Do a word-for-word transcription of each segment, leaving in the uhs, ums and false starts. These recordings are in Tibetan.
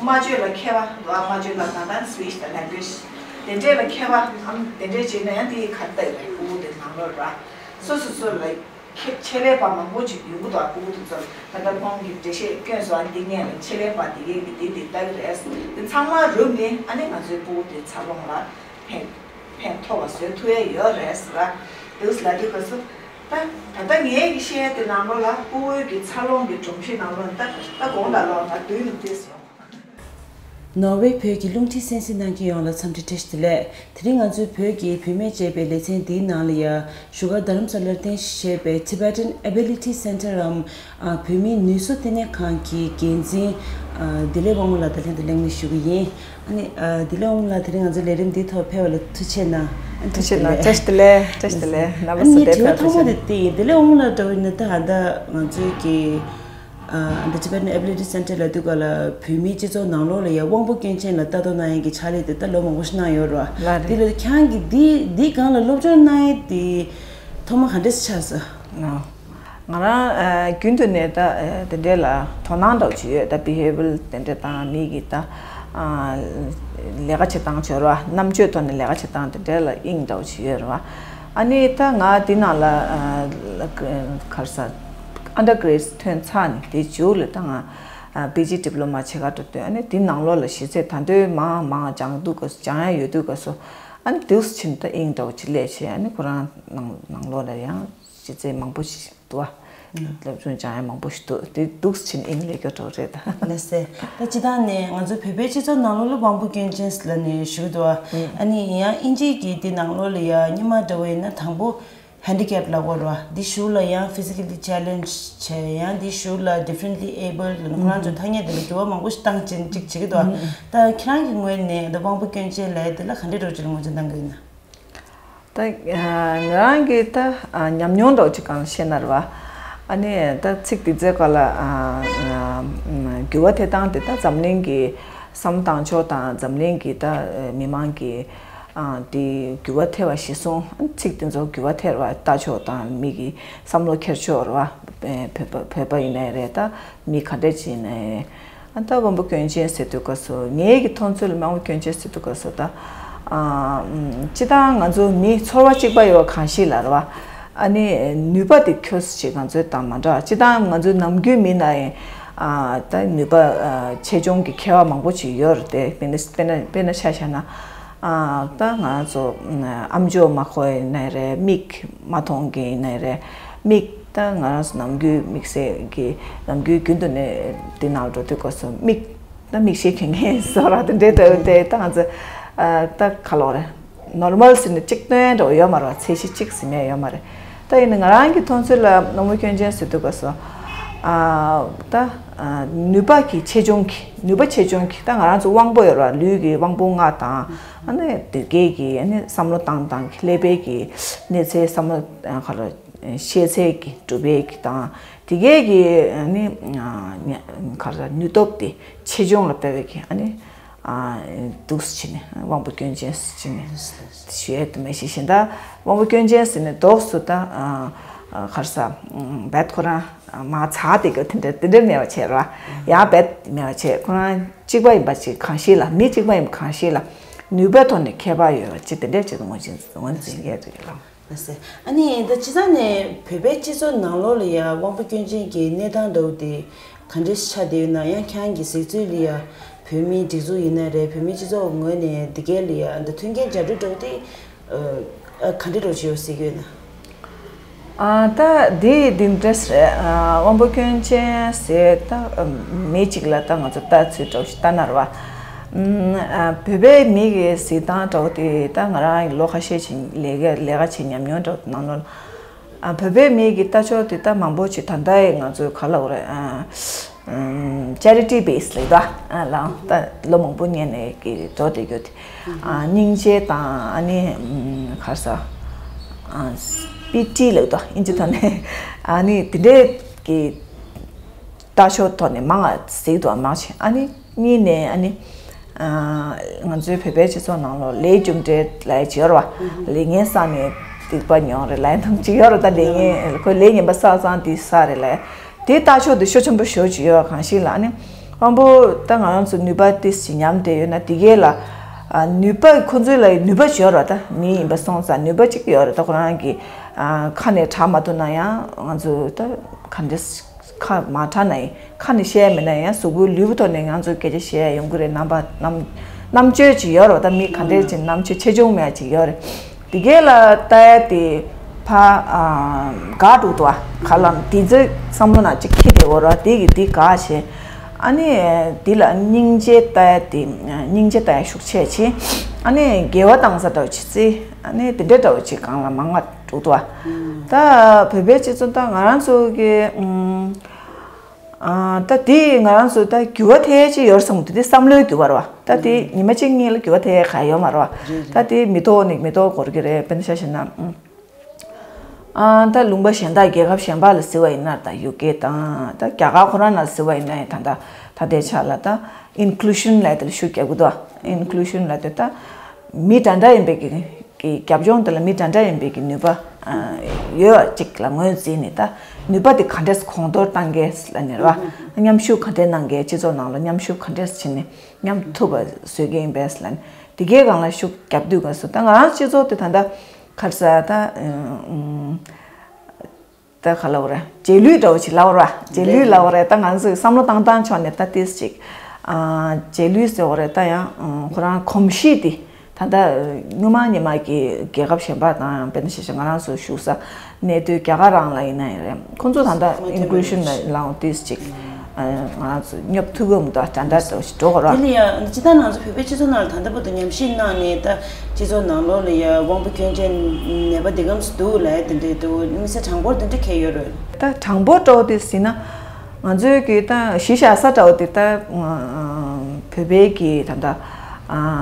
སྨྲ་བརྗོད་ལ་མཁས་པ་འདུག་ཨ། སྨྲ་བརྗོད་ལ་ད་ལྟ་speech དང་language དེ་འདྲས་ལ་མཁས་པའམ་དེ་འདྲས་བྱས་ན་ཡང་དེ་ག་རེ་ལྟ་ཡོད་རེད། ཕྲུ་གུ་དེ་ནང་ལོགས་ར་སོ་སོ་སོ་ལ་ཁྱད་ཆེད་ལས་པ་མང་པོ་ཅིག་ཡོང་གི་འདུག་ཨ། ཕྲུ་གུ་དེ་ཚོར་ད་ལྟ་ཁོང་གིས་འགྲེལ་བཤད་བསྐྱོན་སོང་ཨ། འདི་ངས་ལ་ཆེད་ལས་པ་དེ་གས་ཀྱི་དེ་དེ་ལྟ་གི་རེད། དེ་ཚང་མ་རུབ་ནས་ཨ་ནི་ང་ཚོའི་ཕྲུ་གུ་དེ་འཚར་ལོངས་ལ་ཕན་ཕན་ཐོགས་པ་བཟོ་ཐུབ་ཡས་ཡོད་རེད་ཟེར་བ་འདུག་ལབ་དུས་སྐབས་སུ། ད་ད་ལྟ་ངས་ཀྱི་བཤད་དེ་ནང་ལོགས་ལ་ཕྲུ་གུའི་གི་འཚར་ལོངས་ཀྱི་སྒྲོམ་གཞི་ནང་ལོགས་ད་ད་དགོངས་དག་ལོག་ད་མདུན་ནས་ཏོག་ཙམ་ཡོང་། ནོར་ཝེ་བོད་ཀྱི་རླུང་འཕྲིན་གསན་གཟིགས་གནང་མཁན་ཡོངས་ལ་འཚམས་འདྲི་བཀྲ་ཤིས་བདེ་ལེགས། དེ་རིང་ང་ཚོས་བོད་ཀྱི་བུད་མེད་ཅེས་པའི་ལེ་ཚན་འདིའི་ནང་ལ་ཡ་བཞུགས་སྒར་རྡ་རམ་ས་ལར་རྟེན་གཞི་བྱས་པའི་Tibetan Ability Center འམ་ཨ་བོད་མིའི་ནུས་གསོ་ལྟེ་གནས་ཁང་གི་འགན་འཛིན་ཨ་བདེ་ལེགས་དབང་མོ་ལགས་དང་ལྷན་དུ་གླེང་མོལ་ཞུ་གི་ཡིན། ཨ་ནི་ཨ་བདེ་ལེགས་དབང་མོ་ལགས། དེ་རིང་ང་ཚོའི་ལས་རིམ་འདིའི་ཐོག་ཕེབས་པ་ལ་ཐུགས་རྗེ་ཆེ་གནང་། ཨ་ཐུགས་རྗེ་ཆེ་གནང་། བཀྲ་ཤིས་བདེ་ལེགས། བཀྲ་ཤིས་བདེ་ལེགས། རྣམ་པ་ཚོ་ཨ་ནི་དྲི་བ་ཐོག་མ་དེ་དེ་ཡིན། བདེ་ལེགས་དབང་མོ་ལགས་འདྲ་བོ་ཡིན་ན་ད་ཨ་ད་ང་ཚོའི་གི་ཨ་ད་Tibetan Ability Center ལབ་དུས་སྐབས་ལ་བོད་མིའི་སྤྱི་ཚོགས་ནང་ལོགས་ལ་ཡ་དབང་པོ་སྐྱོན་ཅན་ལ་ལྟ་རྟོག་གནང་ཡས་ཀྱི་ཕྱག་ལས་དེ་ད་ལོ་མང་པོ་ཞིག་གནང་ཡོད་རེད་བ། ལགས་རེད། དེ་ལ་ཁྱེད་རང་གིས་འདི་འདི་སྒང་ལ་སློབ་སྦྱོང་གནང་ཡས་དེ་ཐོག་མ་ག་འདྲས་སེ་ཆགས་སོང་། ཨ། ང་རང་ཨ་རྒྱུན་དུ་ནས་ད་ཨ་དེ་འདྲས་ལ་དོ་སྣང་འདྲ་བོ་ཅིག་ཡོད། ད་behavioral དེ་འདྲས་དང་མི་གི་ད་ཨ་ལས་ཀ་བྱེད་སྟངས་བྱོས་ར་རྣམ་དཔྱོད་ཐོག་ནས་ལས་ཀ་བྱེད་སྟངས་དེ་འདྲས་ལ་དབྱིངས་འདྲ་བོ་ཅིག་ཡོད་རེད་བ། ཨ་ནི་ད་ང་འདི་ནང་ལ་ཨ་ག་རེ་ཟ་undergraduate ཐོན་ཚར་ནས་དེ་མཇུག་ལ་ད་ང་ཨ་PG diploma བྱེད་ག་འགྲོ་དུས་ཨ་ནི་འདི་ནང་ལོགས་ལ་གཞི་རྩ་ད་དུང་མང་མང་སྦྱང་འདུག་ག་སྦྱང་ཡ་ཡོད་དུས་སྐབས་སུ་ཨ་ནི་དེ་ཕྱིན་ད་དབྱིངས་འདྲ་བོ་ཅིག་སླེབས་བྱས་ཨ་ནི་ཁོ་རང་ནང་ནང་ལོགས་ལ་ཡང་གཞི་རྩ་མང་པོ་ཞིག་འདུག་བ། སློབ་སྦྱོང་སྦྱང་ཡ་མང་པོ་ཞིག་འདུག་དེ་འདུག་ཕྱིན་དབྱིངས་སླེབས་རྒྱུ་འདྲ་བོ་རེད་ད། ལགས་སེ། ད་སྤྱིར་བཏང་ནས་ང་ཚོ་བོད་པའི་སྤྱི་ཚོགས་ནང་ལོགས་ལ་དབང་པོ་སྐྱོན་ཅན་ལབ་ནས་ཞུ་གི་འདུག་བ། ཨ་ནི་ཡང་དབྱིན་ཇིའི་གི་དེ་ནང་ལོགས་ལ་ཡ་སྔོན་མ་འདྲ་བོ་ཡིན་ན་དང་པོ་handicap ལབ་དགོས་རེད་བ། འདི་གཞུག་ལ་ཡང་physically challenged བྱས། ཡང་འདི་གཞུག་ལ་differently abled ལབ་ནས་ཁོ་རང་ཚོ་ཐ་སྙད་དེ་ལ་འགྱུར་བ་མང་པོ་ཞིག་བཏང་ཅིག་ཅིག་བྱེད་ཀྱི་འདུག་བ། ད་ཁྱེད་རང་གི་ངོས་ནས་ད་དབང་པོ་སྐྱོན་ཅན་ལབ་ཡ་དེ་ལ་ག་འདྲས་འདྲ་བོ་ཅིག་ལ་ངོས་འཛིན་གནང་གི་ཡོད་ན། ད་ང་རང་གི་ད་ཉམས་མྱོང་འདྲ་བོ་ཅིག་སྒང་བཤད་ན་རེད་བ། ཨ་ནི་ད་ཚིག་དེ་ཚོའི་སྒང་ལ་འགྱུར་བ་ཐེབས་སྟངས་དེ་ད་འཛམ་གླིང་གི་བསམ་བློ་བཏང་ཕྱོགས་དང་འཛམ་གླིང་གི་ད་མི་མང་གི་དེ་འགྱུར་བ་ཐེབས་པ་གཞི་བཟུང་། ཚིག་དེ་ཚོ་འགྱུར་བ་ཐེབས་པ་ལྟ་ཕྱོགས་དང་མི་གི་བསམ་བློ་འཁྱེར་ཕྱོགས་རེད་བ། བོད་པ་བོད་པ་ཡིན་ནའི་རེད། ད་མི་ག་འདྲ་ཅིག་ཡིན་ནའི་རེད། ཨ་ད་དབང་པོ་སྐྱོན་ཅན་ཟེར་དུས་སྐབས་སུ་ངའི་གི་མཐོང་ཚུལ་ལ་དབང་པོ་སྐྱོན་ཅན་ཟེར་དུས་སྐབས་སུ་ད་ཨ་སྤྱིར་བཏང་ང་ཚོ་མི་ཚོར་བ་གཅིག་པ་ཡོད་གང་ཞིག་ལ་རེད་བ། ཨ་ནི་ནུས་པ་དེ་ཁྱོད་ཅིག་ང་ཚོའི་དང་མ་འདྲ། སྤྱིར་བཏང་ང་ཚོའི་ནམ་རྒྱུན་མི་ན་ཡང་ཨ་ད་ནུས་པ་ཨ་ཆེ་ཆུང་གི་ཁྱད་པར་མང་པོ་ཅིག་ཡོད་རེད་དེ། དཔེར་ན་དཔེར་ན་དཔེར་ན་ཆ་བཞག་ན། ཨ་ད་ང་ཚོ་ཨམ་ཅོག་མ་གོ་ཡིན་ནའི་རེད། མིག་མ་མཐོང་མཁན་ཡིན་ནའི་རེད། མིག་ད་ང་རང་ཚོ་ནམ་རྒྱུན་དམིགས་བསལ་གྱི་ནམ་རྒྱུན་རྒྱུན་དུ་ནས་འདི་ནང་འགྲོ་དུས་སྐབས་སུ་མིག་ད་མིག་ཤེལ་གྱོན་མཁན་བཟོ་འདྲ་དེ་འདྲ་འདྲ་བོ་དེ་ད་ང་ཚོ་ཨ་ད་ག་ལབ་དགོས་རེད། ནོར་མལ་ཟེར་ནས་གཅིག་སྟོན་འདྲ་བོ་ཡོད་མ་རེད་བ། ཚད་གཞི་གཅིག་ཟེར་མཁན་ཡོད་མ་རེད། ད་ཡིན་ན་ང་རང་གི་མཐོང་ཚུལ་ལ་དབང་པོ་སྐྱོན་ཅན་ཟེར་དུས་སྐབས་སུ་ཨ་ད་ཨ་ནུས་པ་གི་ཆེ་ཆུང་གི་ནུས་པ་ཆེ་ཆུང་གི་ད་ང་རང་ཚོ་དབང་པོ་ཡོད་རེད་བ། ལུས་ཀྱི་དབང་པོ་ལྔ་དང་ཨ་ནི་དེ་གས་ཀྱི་ཨ་ནི་བསམ་བློ་བཏང་སྟངས་ཀྱི་ཀླད་པའི་གི་གནས་ཚད་བསམ་བློ་ག་ལ་ཤེས་ཚད་ཀྱི་གྲུབ་པའི་གི་དང་དེ་གས་ཀྱི་ཨ་ནི་ག་ལ་ནུས་སྟོབས་དེ་ཆེ་ཆུང་ལ་ལྟ་བའི་གི་ཨ་ནི་ཨ་འདུག་སེ་བྱས་ནས་དབང་པོ་སྐྱོན་ཅན་ཟེར་ནས་ཞུ་ཡས་དུ་མ་ཤེས་གཞན་དག་དབང་པོ་སྐྱོན་ཅན་ཟེར་ནས་འདོགས་སུ་ད་ག་རེ་ཟ་བད་ཁོ་རང་མ་ཚ་དེ་ག་དེ་འདྲ་དེ་འདྲ་མེད་པ་བྱས་ར། ཡང་བད་མེད་པ་བྱས། ཁོ་རང་གཅིག་པ་ཡིན་པ་ཅིག་གང་ཤེས་ལ་མི་གཅིག་པ་ཡིན་པ་གང་ཤེས་ལ་ནུས་པའི་ཐོག་ནས་ཁྱད་པར་ཡོད་པ་ཅིག་དེ་འདྲ་ཅིག་ངོས་འཛིན་ངོས་འཛིན་ཡས་རེད་ལ། ལགས་སེ། ཨ་ནི་ད་སྤྱིར་བཏང་ནས་བོད་པའི་སྤྱི་ཚོགས་ནང་ལོགས་ལ་ཡ་དབང་པོ་སྐྱོན་ཅན་གྱི་གནས་སྟངས་འདྲ་བོ་དེ་ག་འདྲས་ཆགས་བསྡད་ཡོད་ན། ཡང་ཁྱེད་རང་གི་གཟིགས་ཚུལ་ལ་ཡ་བོད་མིའི་སྒྲིག་འཛུགས་ཡིན་ན་རེད། བོད་མིའི་སྤྱི་ཚོགས་ངོས་ནས་འདི་གའི་ལ་ཡ་ད་མཐུན་རྐྱེན་སྦྱར་གྲུ་འདྲ་བོ་དེ་ཨ་ག་འདྲས་འདྲ་བོ་ཅིག་ཡོད་གཟིགས་ཀྱི་ཡོད་ན། ཨ་ད་འདི་འདི་འདྲས་རེད། ཨ་དབང་པོ་སྐྱོན་ཅན་ཟེར་ད་མི་གཅིག་ལ་ད་ང་ཚོ་ལྟ་ཚུལ་འདྲ་བོ་ཞིག་ལྟ་ན་རེད་བ། ཨ་བོད་པའི་མི་གི་གཟིགས་སྟངས་འདྲ་བོ་དེ་ད་ང་རང་ལོ་ཁ་ཤས་ཤིག་ལས་ཀ་ལས་ཀ་བྱེད་ཉམས་མྱོང་འདྲ་བོ་དེ་ནང་ལོགས་ལ། ཨ་བོད་པའི་མི་གི་ལྟ་ཕྱོགས་དེ་ད་མང་པོ་ཅིག་ད་ལྟ་ཡི་ང་ཚོའི་ག་ལབ་དགོས་རེད། ཨ་ཨམ་charity base ལབ་ད་ཨ་ལའང་ད་ལོ་མང་པོ་སྔོན་ནས་ཀྱི་འགྲོ་བསྡད་རྒྱུ་དེ། ཨ་སྙིང་རྗེ་དང་ཨ་ནི་ཨམ་ག་རེ་ཟ། ཨ་pity ལབ་ད་ཨིན་ཇི་ཐོག་ནས་ཨ་ནི་དེ་འདྲས་ཀྱི་ལྟ་ཕྱོགས་ཐོག་ནས་མང་ང་གཟིགས་འདུག་མང་ཆེ། ཨ་ནི་གཉིས་ནས་ཨ་ནི་ཨ་ང་ཚོའི་བོད་པའི་སྤྱི་ཚོགས་ནང་ལོགས་ལས་རྒྱུ་འབྲས་ལབ་ཡ་ཅིག་ཡོད་རེད་བ། ལས་ངན་བསགས་ནས་སྡིག་པ་མྱོང་རེད་ལབ་ཡ་ཐམས་ཅད་ཡོད་རེད། ད་ལས་ངན་ཁོས་ལས་ངན་པ་བསགས་ཙང་དེ་བསགས་རེད་ལབ་ཡ་དེ་ལྟ་ཕྱོགས་དེ་ཤུགས་ཆེན་པོ་ཞེ་པོ་ཅིག་ཡོད་པ་གང་ཞིག་ལ། ཨ་ནི་ དབང་པོ་ད་ང་རང་ཚོ་ནུས་པ་ཏིས་ཅིག་ཉམས་བསྡད་ཡོད་ན་དེ་གས་ལ། ཨ། ནུས་པ་ཁོ་ཚོའི་ལ་ནུས་པ་ཅིག་ཡོད་རེད། ད་མི་ཡིན་པ་སོང་ཙང་ནུས་པ་ཅིག་ཡོད་རེད། ད་ཁོ་རང་གི་ཨ། ཁ་ནས་གྲགས་མ་ཐུབ་ན་ཡང་ང་ཚོ་ད་ག་འདྲས་ཁ་མ་གྲགས་ན་ཡང་ཁ་ནས་བཤད་མེད་ན་ཡང་གཟུགས་པོའི་ལུས་པོ་ཐོག་ནས་ང་ཚོ་སྐད་ཆ་བཤད་ཡ་ཡོང་གི་རེད། རྣམ་པ་རྣམ་རྣམ་དཔྱོད་ཅིག་ཡོད་རེད། ད་མི་ག་འདྲས་ཅིག་རྣམ་དཔྱོད་ཆེ་ཆུང་མེད་ཅིག་ཡོད་རེད། དེ་གས་ལ་ལྟ་ཡ་དེ་ཕ་ཨ་དགའ་འགྲོ་འདུག་ཨ། ག་ལ་དེ་ཚོ་བསམ་བློ་ནང་ཅིག་འཁྱེར་བསྡད་ཡོད་རེད། དེ་གི་དེ་དགའ་བྱས། ཨ་ནི་དེ་ལ་སྙིང་རྗེ་ལྟ་ཡ་དེ་སྙིང་རྗེ་ལྟ་ཡ་ཤུགས་ཆེ་བྱས། ཨ་ནི་དགེ་བ་བཏང་ས་འདྲ་བོ་ཅིག་བརྩི། ཨ་ནི་དེ་འདྲ་འདྲ་བོ་ཅིག་གང་ལ་མང་བ་འགྲོ་འདུག་ཨ། ད་བོད་པའི་སྤྱི་ཚོགས་ད་ང་རང་ཚོ་གི་ཨུམ། ཨ། ད་དེ་ང་རང་ཚོ་ད་འགྱུར་བ་ཐེབས་ཀྱི་ཡོད་བསམ་གི་འདུག་དེ་བསམ་བློའི་འགྱུར་བ་རེད་བ། ད་དེ་ཉི་མ་གཅིག་གཉིས་ལ་འགྱུར་བ་ཐེབས་ག་ཡོད་མ་རེད་བ། ད་དེ་མི་ཐོག་ནས་མི་ཐོག་འགོར་གི་རེད། དཔེར་ན་ཆ་བཞག་ན། ཨ། ད་ལུང་པ་གཞན་དག་རྒྱལ་ཁབ་གཞན་པ་ལ་གཟིགས་པ་ཡིན་ན། ད་ཡུ་ཀེ་དང་ད་རྒྱ་གར་ཁོ་རང་ལ་གཟིགས་པ་ཡིན་ན་ཡང་ད་ད་ད་ལྟའི་ཆ་ལ་ད་ཨིན་ཀུ་ལུ་ཤན་ལབ་དེ་ལ་ཤུགས་རྒྱག་གི་འདུག་ཨིན་ཀུ་ལུ་ཤན་ལབ་དེ་ད་མི་འདྲ་འདྲ་ཡིན་པའི་གི་གི་རྒྱབ་ལྗོངས་དེ་ལ་མི་འདྲ་འདྲ་ཡིན་པའི་གི་ནུས་པ་ཨ་ཡོད་ཅིག་ལ་ངོས་འཛིན་ནས། ད་ནུས་པ་དེ་ག་འདྲས་གོང་མཐོར་གཏང་གས་ལབ་ནས་རེད་བ། མཉམ་ཞུགས་ག་འདྲས་གནང་གས། སྤྱི་ཚོགས་ནང་ལ་མཉམ་ཞུགས་ག་འདྲས་བྱས་ནས་མཉམ་ཐུབ་པ་བཟོ་གི་ཡིན་པས་ལབ་ནས། དེ་གའི་སྒང་ལ་ཤུགས་རྒྱབ་དུས་སྐབས་སུ་ད་ང་རང་སྤྱི་ཚོགས་དེ་ད་ལྟ་ག་རེ་ཟེར། ད་ཨུམ། ད་ག་ལབ་དགོས་རེད། རྗེས་ལུས་འདྲ་བོ་ཅིག་ལབ་དགོས་རེད་བ། རྗེས་ལུས་ལབ་དགོས་རེད། ད་ང་ཚོས་བསམ་བློ་བཏང་སྟངས་ཕྱོགས་ནས་ད་ཏིས་ཅིག་ཨ། རྗེས་ལུས་ཟེར་དགོས་རེད། ད་ཡང་ཨ། ཁོ་རང་གོམས་གཤིས་དེ་ད་ལྟ་སྔོན་མ་སྔོན་མ་གི་རྒྱལ་ཁབ་གཞན་པ་དང་ཡང་དཔེར་ན་ཆ་བཞག་ང་རང་ཚོ་བཞུགས་ས་གནས་སྡོད་རྒྱ་གར་རང་ལ་ཡིན་ན་ཡང་རེད། ཁོང་ཚོ་ད་ལྟ་ཨིན་ཀུ་ལུ་ཤན་ལ་ལའང་ཏིས་ཅིག་ཨ། ང་རང་ཚོ་སྙོབ་ཐུབ་ཀྱི་མི་འདུག་ཨ། འདྲ་འདྲ་འདྲ་བོ་ཞིག་འགྲོ་དགོས་རེད་བ། དེ་ལ་ཡང་སྤྱིར་བཏང་ང་ཚོ་བོད་པའི་སྤྱི་ཚོགས་ནང་ལ་ད་ལྟ་བར་དུ་ཉམས་ཞིབ་གནང་ནས། ད་སྤྱི་ཚོགས་ནང་ལོགས་ལ་ཡ་དབང་པོ་སྐྱོན་ཅན་ནད་པ་འདི་གམ་སུ་འདུག་ལབ་ཡ་དེ་འདྲའི་འདུག་དམིགས་བསལ་གྲངས་འབོར་དེ་འདྲ་གང་ཡོད་རེད། ད་གྲངས་འབོར་འདྲ་བོ་དེ་ཟིན་ན། ང་ཚོའི་གི་ད་གཞིས་ཆགས་ས་འདྲ་བོ་དེ་ད་བོད་པའི་གི་ད་ད་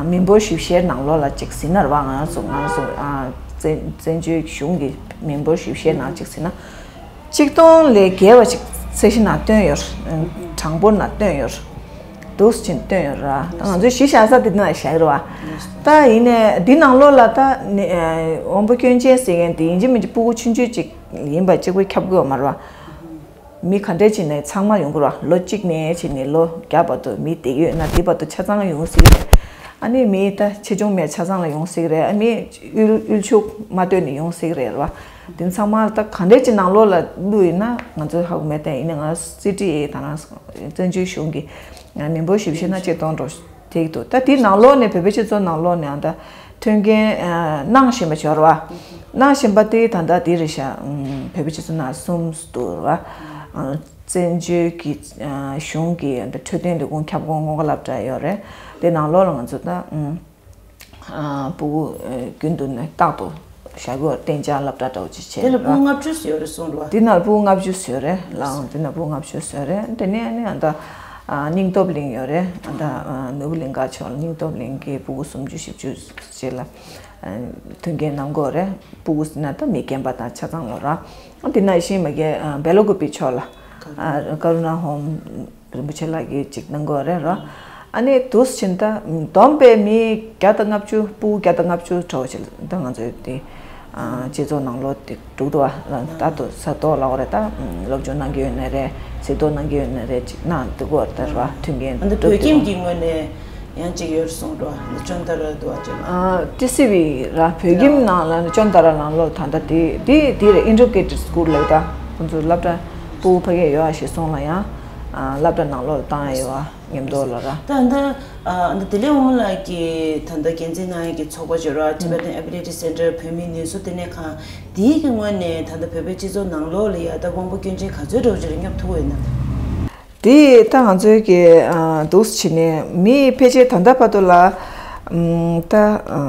མི་འབོར་ཞིབ་བཤེར་ནང་ལོགས་ལ་ཅིག་ཟིན་ན་རེད་བ། ང་ཚོ་ང་ཚོ་བཙན་བཙན་བྱོལ་གཞུང་གི་མི་འབོར་ཞིབ་བཤེར་ནང་ཅིག་ཟིན་ན། ཆིག་སྟོང་ལས་བརྒལ་བ་ཅིག་ཚད་གཞི་ནང་བཏོན་ཡོད། གྲངས་འབོར་ནང་བཏོན་ཡོད། འདུག་སེ་བྱས་བཏོན་ཡོད་ར། ད་ང་ཚོའི་གཞིས་ཆགས་ས་དེ་ནང་བཞག་རེད་བ། ད་ཡིན་ནའི་འདི་ནང་ལོགས་ལ་ད་ནི་དབང་པོ་སྐྱོན་ཅན་ཟེར་མཁན་དེ་ཡིན་གཅིག་མིན་གཅིག་སྤུ་གུ་ཆུང་ཆུང་ཅིག་ཡིན་པ་གཅིག་པུ་ཁྱབ་ཀྱི་ཡོད་མ་རེད་བ། མི་ག་འདྲས་བྱས་ནས་ཚང་མ་ཡོང་གི་རེད་བ། ལོ་གཅིག་ནས་བྱས་ནས་ལོ་བརྒྱ་བར་དུ་མི་བསྡད་ཡོད་ན་དེ་བར་དུ་ཆ་ཚང་ཡོང་སྲིད་རེད། ཨ་ནི་མི་ད་ཆེ་ཆུང་མེད་ཆ་ཚང་ལ་ཡོང་སྲིད་རེད། ཨ་མི་དབུལ་དབུལ་ཕྱུག་མ་ལྟོས་ནས་ཡོང་སྲིད་རེད་བ། དེ་ཚང་མ་ད་ག་འདྲས་ཀྱི་ནང་ལོགས་ལ་བླུགས་ཡིན་ན་ང་ཚོས་ཧ་གོ་མེད་དེ། ཡིན་ན་ང་སི་ཊི་ཨེ་དང་བཙན་བྱོལ་གཞུང་གི་མི་འབོར་ཞིབ་བཤེར་ནང་ཆིག་སྟོང་འགྲོ་བསྡད་ཀྱི་འདུག་ད་དེའི་ནང་ལོགས་ནས་བོད་པའི་སྤྱི་ཚོགས་ནང་ལོགས་ནས་ཨ་ད་མཐུན་རྐྱེན་གནང་བཞིན་པ་ཅིག་ཡོད་རེད་བ། གནང་བཞིན་པ་དེ་ད་ལྟ་དེ་རེད་ཤག་བོད་པའི་སྤྱི་ཚོགས་ནང་གསུམ་འདུག་རེད་བ། བཙན་བྱོལ་གྱི་གཞུང་གི་འཕྲོད་བསྟེན་ལས་ཁུངས་ཁྱབ་ཁོངས་སྔོན་འགོག་སློབ་གྲྭ་ཡོད་རེད། དེ་ནང་ལོགས་ལ་ང་ཚོ་ད་ཨ་སྤུ་གུ་ཨ་རྒྱུན་དུ་ནས་རྟག་ཏུ་བཞག་གི་ཡོད། གཏན་འཇགས་སློབ་གྲྭ་འདྲ་བོ་ཅིག་བྱས། དེ་ལ་སྤུ་གུ་ལྔ་བཅུ་ཙམ་ཡོད་རེད་གསུངས་རེད་བ། དེ་ནང་སྤུ་གུ་ལྔ་བཅུ་ཙམ་ཡོད་རེད་ལགས། དེ་ནང་སྤུ་གུ་ལྔ་བཅུ་ཙམ་ཡོད་རེད། དེ་ནས་ཨ་ནི་ཨ་ད་ཨ་སྙིང་སྟོབས་གླིང་ཡོད་རེད། ཨ་ད་ཨ་ནོར་བུ་གླིང་ག་ཕྱོགས་ལ་སྙིང་སྟོབས་གླིང་གི་སྤུ་གུ་སུམ་ཅུ་བཞི་བཅུ་ཅིག་ལ་ཨ་མཐུན་རྐྱེན་གནང་གི་ཡོད་རེད། སྤུ་གུ་ཟེར་ན་ད་མི་རྒན་པ་དང་ཆ་ཚང་ལོ་ར། ཨ་དེ་ནང་བཞིན་མ་གི་ཨ་སྦེ་ལ་ཀུ་པི་ཕྱོགས་ལ་ཨ་ཀ་རུ་ན་ཧོམ། རིན་པོ་ཆེ་ལགས་ཀྱིས་ཅིག་གནང་གི་ཡོད་རེད་རོ། ཨ་ནི་འདུག་སེ་བྱས་ད་བསྡོམས་པས་མི་བརྒྱ་དང་ལྔ་བཅུ་སྤུ་གུ་བརྒྱ་དང་ལྔ་བཅུ་འདྲ་བོ་ཅིག་ད་ང་ཚོའི་དེ་ཨ་སྤྱི་ཚོགས་ནང་ལོགས་དེ་འགྲོ་གི་འདུག་བ། ད་དུང་ས་ཐོག་ལ་འོ་རེད། ད་སློབ་སྦྱོང་གནང་གི་ཡོད་ན་རེད། གཟིགས་རྟོག་གནང་གི་ཡོད་ན་རེད། ཅིག་གནང་འདུག་གི་ཡོད་རེད་རོ། མཐུན་རྐྱེན་ཨ་འདི་བོད་འགྲོ་གི་ཁྱིམ་འདུག་གི་ངོས་ནས་ཡང་ཅིག་ཡོད་རེད་གསུངས་འགྲོ། འདི་ཅོན་ཏ་ར་འདུག་བ་ཅིག་ལ། ཨ་ཏི་སི་བི་ར་བོད་ཁྱིམ་ནང་ལ་ཅོན་ཏ་ར་ནང་ལོགས་ད་ལྟ་དེ་དེ་དེ་རེད། ཨིན་ཊི་གྷི་རེ་ཊེཌ་སི་ཀུལ་ལབ། ད་ཁོང་ཚོ་སློབ་གྲྭ་སྤུ་གུ་ཕ་གིར་ཡོད་ཨ་ཞེས་སོང་ལ་ཡང་ཨ་སློབ་གྲྭ་ནང་ལོགས་ལ་བཏང་ཡ་ཡོད་ཨ་མཉམ་དུ་ལ་ར། ད་ད་ཨ་ད་དེ་ལས་ཝང་ལགས་ཀྱིས་ད་ལྟ་འགན་འཛིན་གནང་ཡ་གི་ཚོགས་པ་ཅིག་ཡོད་ར། Tibetan Ability Center བོད་མིའི་ནུས་གསོ་ལྟེ་གནས་ཁང་། དེའི་གི་ངོས་ནས་ད་ལྟ་བོད་པའི་སྤྱི་ཚོགས་ནང་ལོགས་ལ་ཡ་ད་དབང་པོ་སྐྱོན་ཅན་ག་ཚོད་འདྲ་བོ་ཅིག་ལ་སྙོབ་ཐུབ་ཡོད་ན། དེ་ད་ང་ཚོའི་གི་ཨ་འདུག་སེ་བྱས་ནས་མི་ཕལ་ཆེར་ད་ལྟ་བར་དུ་ལ་ཨམ་ད་ཨ་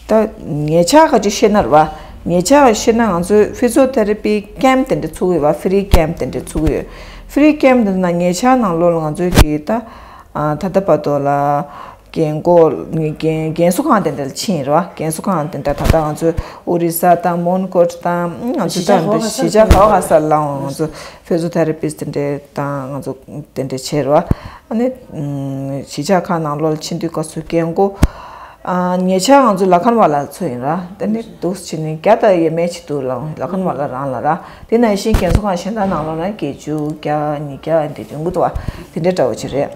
ད་ཉེ་ཆར་ག་ཅིག་བཤད་ན་རེད་བ། ཉེ་ཆར་བཤད་ན་ང་ཚོའི་ཕི་ཛི་ཡོ་ཐེ་ར་པི་ཀེམ་དེ་འདྲ་ཚུགས་ཡོད་བ། ཧྥི་རི་ཀེམ་དེ་འདྲ་ཚུགས་ཡོད། ཧྥི་རི་ཀེམ་དེ་ནང་ཉེ་ཆར་ནང་ལོགས་ལ་ང་ཚོའི་གི་ད་ཨ་ད་ལྟ་བར་དུ་ལ། རྒན་གོག་རྒན་རྒན་གསོ་ཁང་དེ་འདྲ་ལ་ཕྱིན་རེད་བ། རྒན་གསོ་ཁང་དེ་འདྲ་ད་ལྟ་ང་ཚོའི་ཨོ་རི་ས་དང་མོན་གྷོ་དང་ང་ཚོ་ད་འདི་གཞིས་ཆགས་ག་བ་ག་ས་ལའང་ང་ཚོ་ཕི་ཛི་ཡོ་ཐེ་ར་པིས་དེ་འདྲ་དང་ང་ཚོ་དེ་འདྲ་བྱས་རེད་བ། ཨ་ནི་གཞིས་ཆགས་ཁག་ནང་ལོགས་ལ་ཕྱིན་དུས་སྐབས་སུ་རྒན་གོག་ ཉེ་ཆར་ང་ཚོ་ལ་ཁན་ཝ་ལ་ཚོ་ཡིན་ར། དེ་ནི་འདུག་བྱས་ནས་བརྒྱ་དང་ཡས་མས་ཅིག་འདུག་ལ། ལ་ཁན་ཝ་ལ་རང་ལ་ར། དེ་ནང་བཞིན་རྒན་གསོ་ཁང་གཞན་དག་ནང་ལོགས་ན་བརྒྱད་ཅུ་བརྒྱ་ཉིས་བརྒྱ་འདི་ཡོང་གི་འདུག་བ། དེ་འདྲ་འདྲ་བོ་ཅིག་རེད།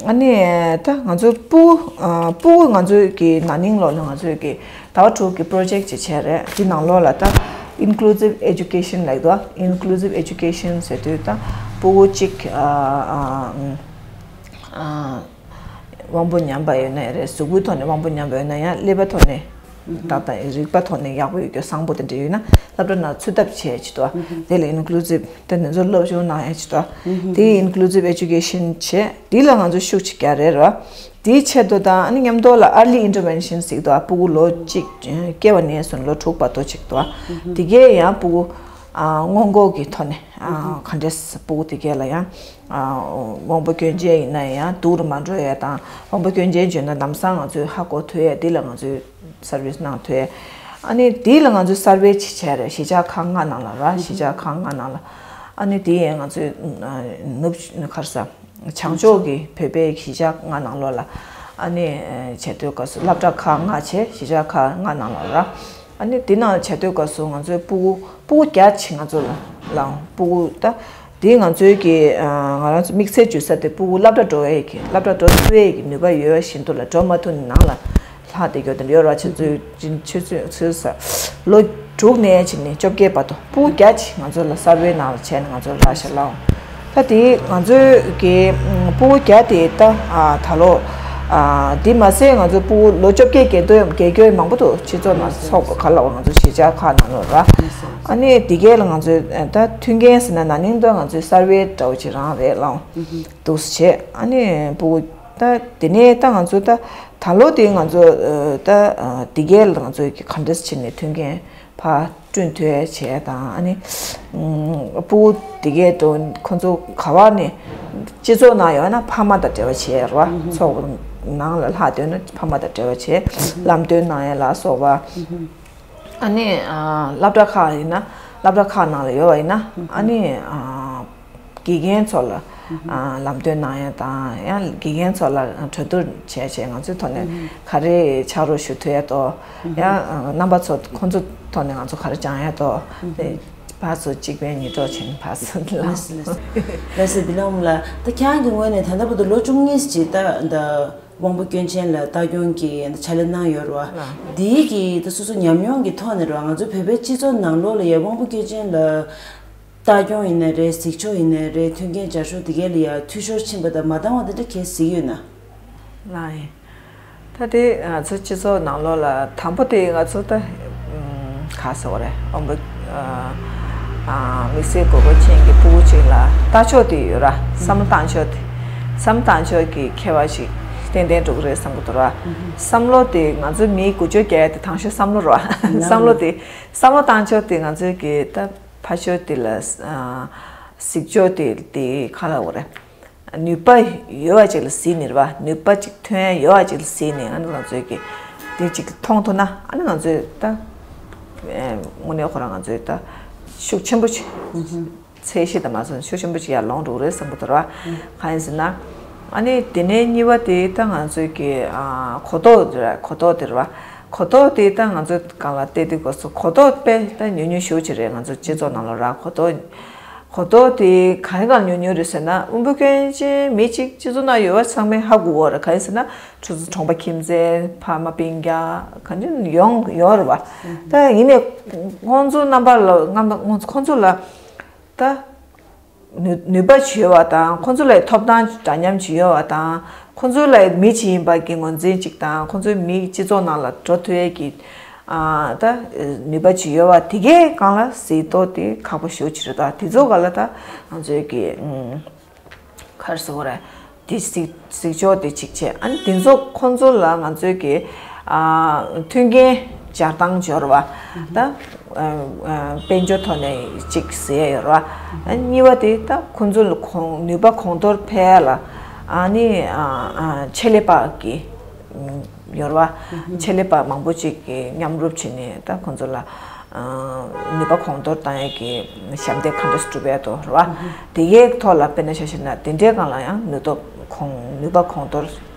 ཨ་ནི་ད་ང་ཚོ་སྤུ་སྤུ་ང་ཚོའི་གི་ན་ནིང་ལོ་ལ་ང་ཚོའི་གི་ཟླ་བ་དྲུག་གི་པྲོ་ཇེག་ཅིག་བྱས་རེད། དེ་ནང་ལོགས་ལ་ད་ཨིན་ཀུ་ལུ་སིབ་ཨེ་ཇུ་ཀེ་ཤན་ལབ་འདུག་ཨིན་ཀུ་ལུ་སིབ་ཨེ་ཇུ་ཀེ་ཤན་ཟེར་དུས་ད་སྤུ་གུ་གཅིག་དབང་པོ་ཉམས་པ་ཡོད་ན་ཡང་རེད། གཟུགས་པོའི་ཐོག་ནས་དབང་པོ་ཉམས་པ་ཡོད་ན་ཡང་ཀླད་པའི་ཐོག་ནས་ད་ལྟ་རིག་པ་ཐོག་ནས་ཡག་པོ་ཡོད་རྒྱུ་བཟང་པོ་དེ་འདྲ་ཡོད་ན་སློབ་གྲྭ་ནང་ཚུད་ཐབས་བྱས་ཅིག་ཏུ་དེ་ལ་ཨིན་ཀུ་ལུ་སིབ་དེ་ནས་ཚོ་སློབ་སྦྱོང་གནང་ཡ་ཅིག་ཏུ་དེ་ཨིན་ཀུ་ལུ་སིབ་ཨེ་ཇུ་ཀེ་ཤན་བྱས། དེ་ལ་ང་ཚོ་ཤུགས་ཅིག་རྒྱག་རེད་ར། དེའི་ཆེད་དུ་དང་ཨ་ནི་མཉམ་དུ་ལ་early intervention ཟེར་གྱི་འདུག་སྤུ་གུ་ལོ་གཅིག་སྐྱེ་བ་ནས་བཟུང་ལོ་དྲུག་བར་དུ་ཅིག་ཏུ་དེ་གས་ཡང་སྤུ་གུ་སྔོན་འགོག་གི་ཐོག་ནས་ག་འདྲས་སྤུ་གུ་དེ་གས་ལ་ཡང་། དབང་པོ་སྐྱོན་ཅན་ཡིན་ན་ཡང་སྡུག་རུ་མ་འགྲོ་ཡ་དང་། དབང་པོ་སྐྱོན་ཅན་བྱུང་ན་ལམ་སང་ང་ཚོས་ཧ་གོ་ཐུབ་ཡ། དེ་ལ་ང་ཚོས་སར་བིས་གནང་ཐུབ་ཡ། ཨ་ནི་དེ་ལ་ང་ཚོས་སར་ཝེ་ཅིག་བྱས་རེད། གཞིས་ཆགས་ཁག་ལྔ་ནང་ལ་ར། གཞིས་ཆགས་ཁག་ལྔ་ནང་ལ། ཨ་ནི་དེ་ཡང་ང་ཚོས་ནུབ་ག་རེ་ཟ་བྱང་ཕྱོགས་ཀྱི་བོད་པའི་གཞིས་ཆགས་ལྔ་ནང་ལོགས་ལ་ཨ་ནི་བྱེད་དུས་སྐབས་སུ་སློབ་གྲྭ་ཁག་ལྔ་བྱས། གཞིས་ཆགས་ཁག་ལྔ་ནང་ལ་ར། ཨ་ནི་དེ་ནང་བྱེད་དུས་སྐབས་སུ་ང་ཚོའི་སྤུ་གུ་སྤུ་གུ་བརྒྱ་ཅིག་ང་ཚོ་ལ་ལ་སྤུ་གུ་ད་དེ་ང་ཚོའི་གི་ང་རང་ཚོ་དམིགས་བསལ་འཇུ་ས་དེ་སྤུ་གུ་སློབ་གྲྭ་འགྲོ་བའི་གི་སློབ་གྲྭ་འགྲོ་ཐུབ་པའི་གི་ནུས་པ་ཡོད་བཞིན་དུ་ལ་འགྲོ་མ་ཐུབ་ནས་ནང་ལ་ལྷག་བསྡད་ཡོད་དེ་ཡོད་ར། ཆུ་ཚོད་ཆུ་ཚོད་ཆུ་ཚོད་ལོ་དྲུག་ནས་བྱས་ནས་བཅོ་བརྒྱད་བར་དུ་སྤུ་གུ་བརྒྱ་ཅིག་ང་ཚོ་ལ་སར་ཝེ་ནང་ལ་བྱས་ནས་ང་ཚོ་ལ་ཤ་ལའོ། ད་དེ་ང་ཚོའི་གི་སྤུ་གུ་བརྒྱ་དེ་ད་ད་ལོ་དེ་མ་ཟད་ང་ཚོ་སྤུ་གུ་ལོ་བཅོ་བརྒྱད་བརྒལ་འདོད་བརྒལ་འཁྱོར་མང་པོ་འདུག་སྤྱི་ཚོགས་ནང་ཚོགས་པ་ག་ལ་བ་ང་ཚོ་གཞིས་ཆགས་ཁག་ནང་ལོགས་ར། ཨ་ནི་དེ་གས་ལ་ང་ཚོས་ད་མཐུན་རྐྱེན་ཟེར་ན་ན་ནིང་ད་ང་ཚོའི་སར་ཝེ་འདྲ་བོ་ཅིག་རང་རེད་ལའོ། འདུག་སེ་བྱས། ཨ་ནི་སྤུ་གུ་ད་དེ་ནས་ད་ང་ཚོ་ད་ད་ལོ་དེ་ང་ཚོ་ད་དེ་གས་ལ་ང་ཚོ་གི་ག་འདྲས་བྱས་ནས་མཐུན་རྐྱེན་ཕར་བསྐྲུན་ཐུབ་ཡ་བྱས་དང་། ཨ་ནི་སྤུ་གུ་དེ་གས་དུ་ཁོ་ཚོ་ག་བ་ནས་སྤྱི་ཚོགས་ནང་ཡོད་ན་ཕ་མ་དང་འབྲེལ་བ་བྱས་ར། ཚོགས་པ་ནང་ལ་ལྷག་འདོད་ན་ཕ་མ་དང་འབྲེལ་བ་བྱས། ལམ་སྟོན་གནང་ཡ་ལ་སོགས་པ། ཨ་ནི་སློབ་གྲྭ་ཁག་ཡིན་ན་སློབ་གྲྭ་ཁག་ནང་ལ་ཡོད་པ་ཡིན་ན་ཨ་ནི་དགེ་རྒན་ཚོ་ལ་ལམ་སྟོན་གནང་ཡ་དང་། ཡང་དགེ་རྒན་ཚོ་ལ་གྲོས་བསྡུར་བྱས་བྱས་ང་ཚོའི་ཐོག་ནས་ག་རེ་ཕྱག་རོགས་ཞུ་ཐུབ་ཡ་དོ། ཡང་རྣམ་པ་ཚོ་ཁོང་ཚོ་ཐོག་ནས་ང་ཚོ་ག་རེ་སྦྱང་ཡ་དོ། དེ་ཕར་ཚུར་གཅིག་ཕན་གཉིས་གྲོགས་བྱས་ནས་ཕར་ཚུར་ལ། ལགས་སོ། ལགས་སོ། འདི་ལ་འོང་ལ་ད་ཁྱེད་རང་གི་ངོས་ནས་ད་ལྟ་བར་དུ་ལོ་བཅུ་གཉིས་ཅིག་ད་ད། དབང་པོ་སྐྱོན་ཅན་ལ་ལྟ་སྐྱོང་གི་ཕྱག་ལས་གནང་ཡོད་རེད་བ། འདིའི་གི་ད་སོ་སོ་ཉམས་མྱོང་གི་ཐོག་ནས་རེད་བ། ང་ཚོ་བོད་པའི་སྤྱི་ཚོགས་ནང་ལོགས་ལ་ཡ་དབང་པོ་སྐྱོན་ཅན་ལ་ལྟ་སྐྱོང་ཡིན་ནའི་རེད། གཟིགས་ཕྱོགས་ཡིན་ནའི་རེད། མཐུན་རྐྱེན་སྦྱར་ཕྱོགས་དེ་གས་ལ་ཡ་འཐུས་ཤོར་ཕྱིན་པ་དང་མ་འདང་བ་དེ་འདྲ་གལ་སྲིད་ཡོད་ན། ལགས་ཡིན། ད་དེ་ང་ཚོ་སྤྱི་ཚོགས་ནང་ལོགས་ལ་དང་པོ་དེ་ང་ཚོ་ད་ག་ཟེར་བ་རེད། དབང་པོ་དམིགས་བསལ་དགོས་མཁོ་ཅན་གྱི་སྤུ་གུ་ཅིག་ལ་ལྟ་ཕྱོགས་དེ་ཡོད་ར། བསམ་བློ་བཏང་ཕྱོགས་དེ། བསམ་བློ་བཏང་ཕྱོགས་ཀྱི་ཁྱད་པར་ཞིག་ཏན་ཏན་འགྲོ་གི་རེད་བསམ་གྱི་འདུག་ར། བསམ་བློ་དེ་ང་ཚོ་མིའི་འགུལ་སྐྱོད་རྒྱག་ཡ་དེ་དང་ཤོས་བསམ་བློ་ར། བསམ་བློ་དེ་བསམ་བློ་བཏང་ཕྱོགས་དེ་ང་ཚོའི་གི་ད་ཕར་ཕྱོགས་དེ་ལ་གཟིགས་ཕྱོགས་དེ་དེ་ག་ལབ་དགོས་རེད། ནུས་པ་ཡོད་པ་ཅིག་ལ་གཟིགས་ནས་རེད་བ། ནུས་པ་ཅིག་ཐོན་ཡ་ཡོད་པ་ཅིག་ལ་གཟིགས་ནས་ཨ་ནི་ང་ཚོས་ཀྱི་དེ་ཅིག་མཐོང་ཐུབ་ན་ཨ་ནི་ང་ཚོས་ད་དངོས་གནས་ཁོ་རང་ང་ཚོས་ད་ཤུགས་ཆེན་པོ་ཅིག་ཚད་གཞི་དང་མ་སོན་ཤུགས་ཆེན་པོ་ཅིག་ཡར་ལོངས་འགྲོ་གི་རེད་བསམ་གྱི་འདུག་ར། གང་ཡིན་ཟེར་ན་ཨ་ནི་དེ་ནས་གཉིས་པ་དེ་ད་ང་ཚོས་ཀྱི་གོ་རྟོགས་རེད། གོ་རྟོགས་དེ་རེད་བ། གོ་རྟོགས་དེ་ད་ང་ཚོས་སྒང་ལ་བལྟས་དུས་སྐབས་སུ་གོ་རྟོགས་དཔེ་ད་ཉུང་ཉུང་ཞེ་པོ་ཅིག་རེད། ང་ཚོ་སྤྱི་ཚོགས་ནང་ལ་ར་གོ་རྟོགས། གོ་རྟོགས་དེ་ག་རེ་གང་ཉུང་ཉུང་རེད་ཟེར་ན། དབང་པོ་སྐྱོན་ཅན་མི་གཅིག་སྤྱི་ཚོགས་ནང་ཡོད་པ་ཚང་མས་ཧ་གོ་གི་རེད། ག་རེ་ཟེར་ན་ཁྱོད་ཚོ་གྲོང་པ་ཁྱིམ་མཚེས་ཕ་མ་སྤུན་ཀྱག་གང་ཅི་ཡོང་ཡོད་རེད་བ། ད་ཡིན་ནའི་ཁོང་ཚོ་རྣམ་པ་ལ་ཁོང་ཚོ་ལ་ད་ནུས་ནུས་པ་ཅིག་ཡོད་པ་དང་ཁོང་ཚོ་ལ་ཐོབ་ཐང་འདྲ་མཉམ་ཅིག་ཡོད་པ་དང་། ཁོང་ཚོ་ལ་མི་ཅིག་ཡིན་པ་གི་ངོས་འཛིན་ཅིག་དང་། ཁོང་ཚོའི་མི་སྤྱི་ཚོགས་ནང་ལ་འགྲོ་ཐུབ་ཡས་ཀྱི་ཨ་ད་ནུས་པ་ཅིག་ཡོད་པ་དེ་གའི་སྒང་ལ་གཟིགས་རྟོག་དེ་ཁག་པོ་ཞེ་པོ་ཅིག་རེད། ད་དེ་ཚོ་སྒང་ལ་ད་ང་ཚོའི་གི་ཨུམ་ག་རེ་ཟེར་དགོས་རེད། དེ་གཟིགས་གཟིགས་ཕྱོགས་དེ་གཅིག་བྱས། ཨ་ནི་དེ་ཚོ་ཁོང་ཚོ་ལ་ང་ཚོའི་གི་ཨ་མཐུན་རྐྱེན་སྦྱར་སྟངས་སྦྱོར་བ་ད་ཨ་ཨ་དཔལ་འབྱོར་ཐོག་ནས་གཅིག་ཟེར་ཡ་ཡོད་རེད་བ། ཨ་གཉིས་པ་དེ་ད་ཁོང་ཚོ་ལ་གོང་ནུས་པ་གོང་མཐོར་འཕེལ་ཡ་ལ་ཨ་ནི་ཨ་ཨ་ཆེད་ལས་པ་གི་ཡོད་རེད་བ། ཆེད་ལས་པ་མང་པོ་ཅིག་གིས་མཉམ་རུབ་བྱས་ནས་ད་ཁོང་ཚོ་ལ་ནུས་པ་གོང་མཐོར་བཏང་ཡས་ཀྱི་ཞབས་འདེགས་ག་འདྲ་སྒྲུབ་ཡས་དོ་རེད་བ། དེ་གའི་ཐོག་ལ་དཔེར་ན་ཆ་བཞག་ན་དེ་འདྲའི་སྒང་ལ་ཡང་ནུས་སྟོབས་གོང་ནུས་པ་གོང་མཐོར་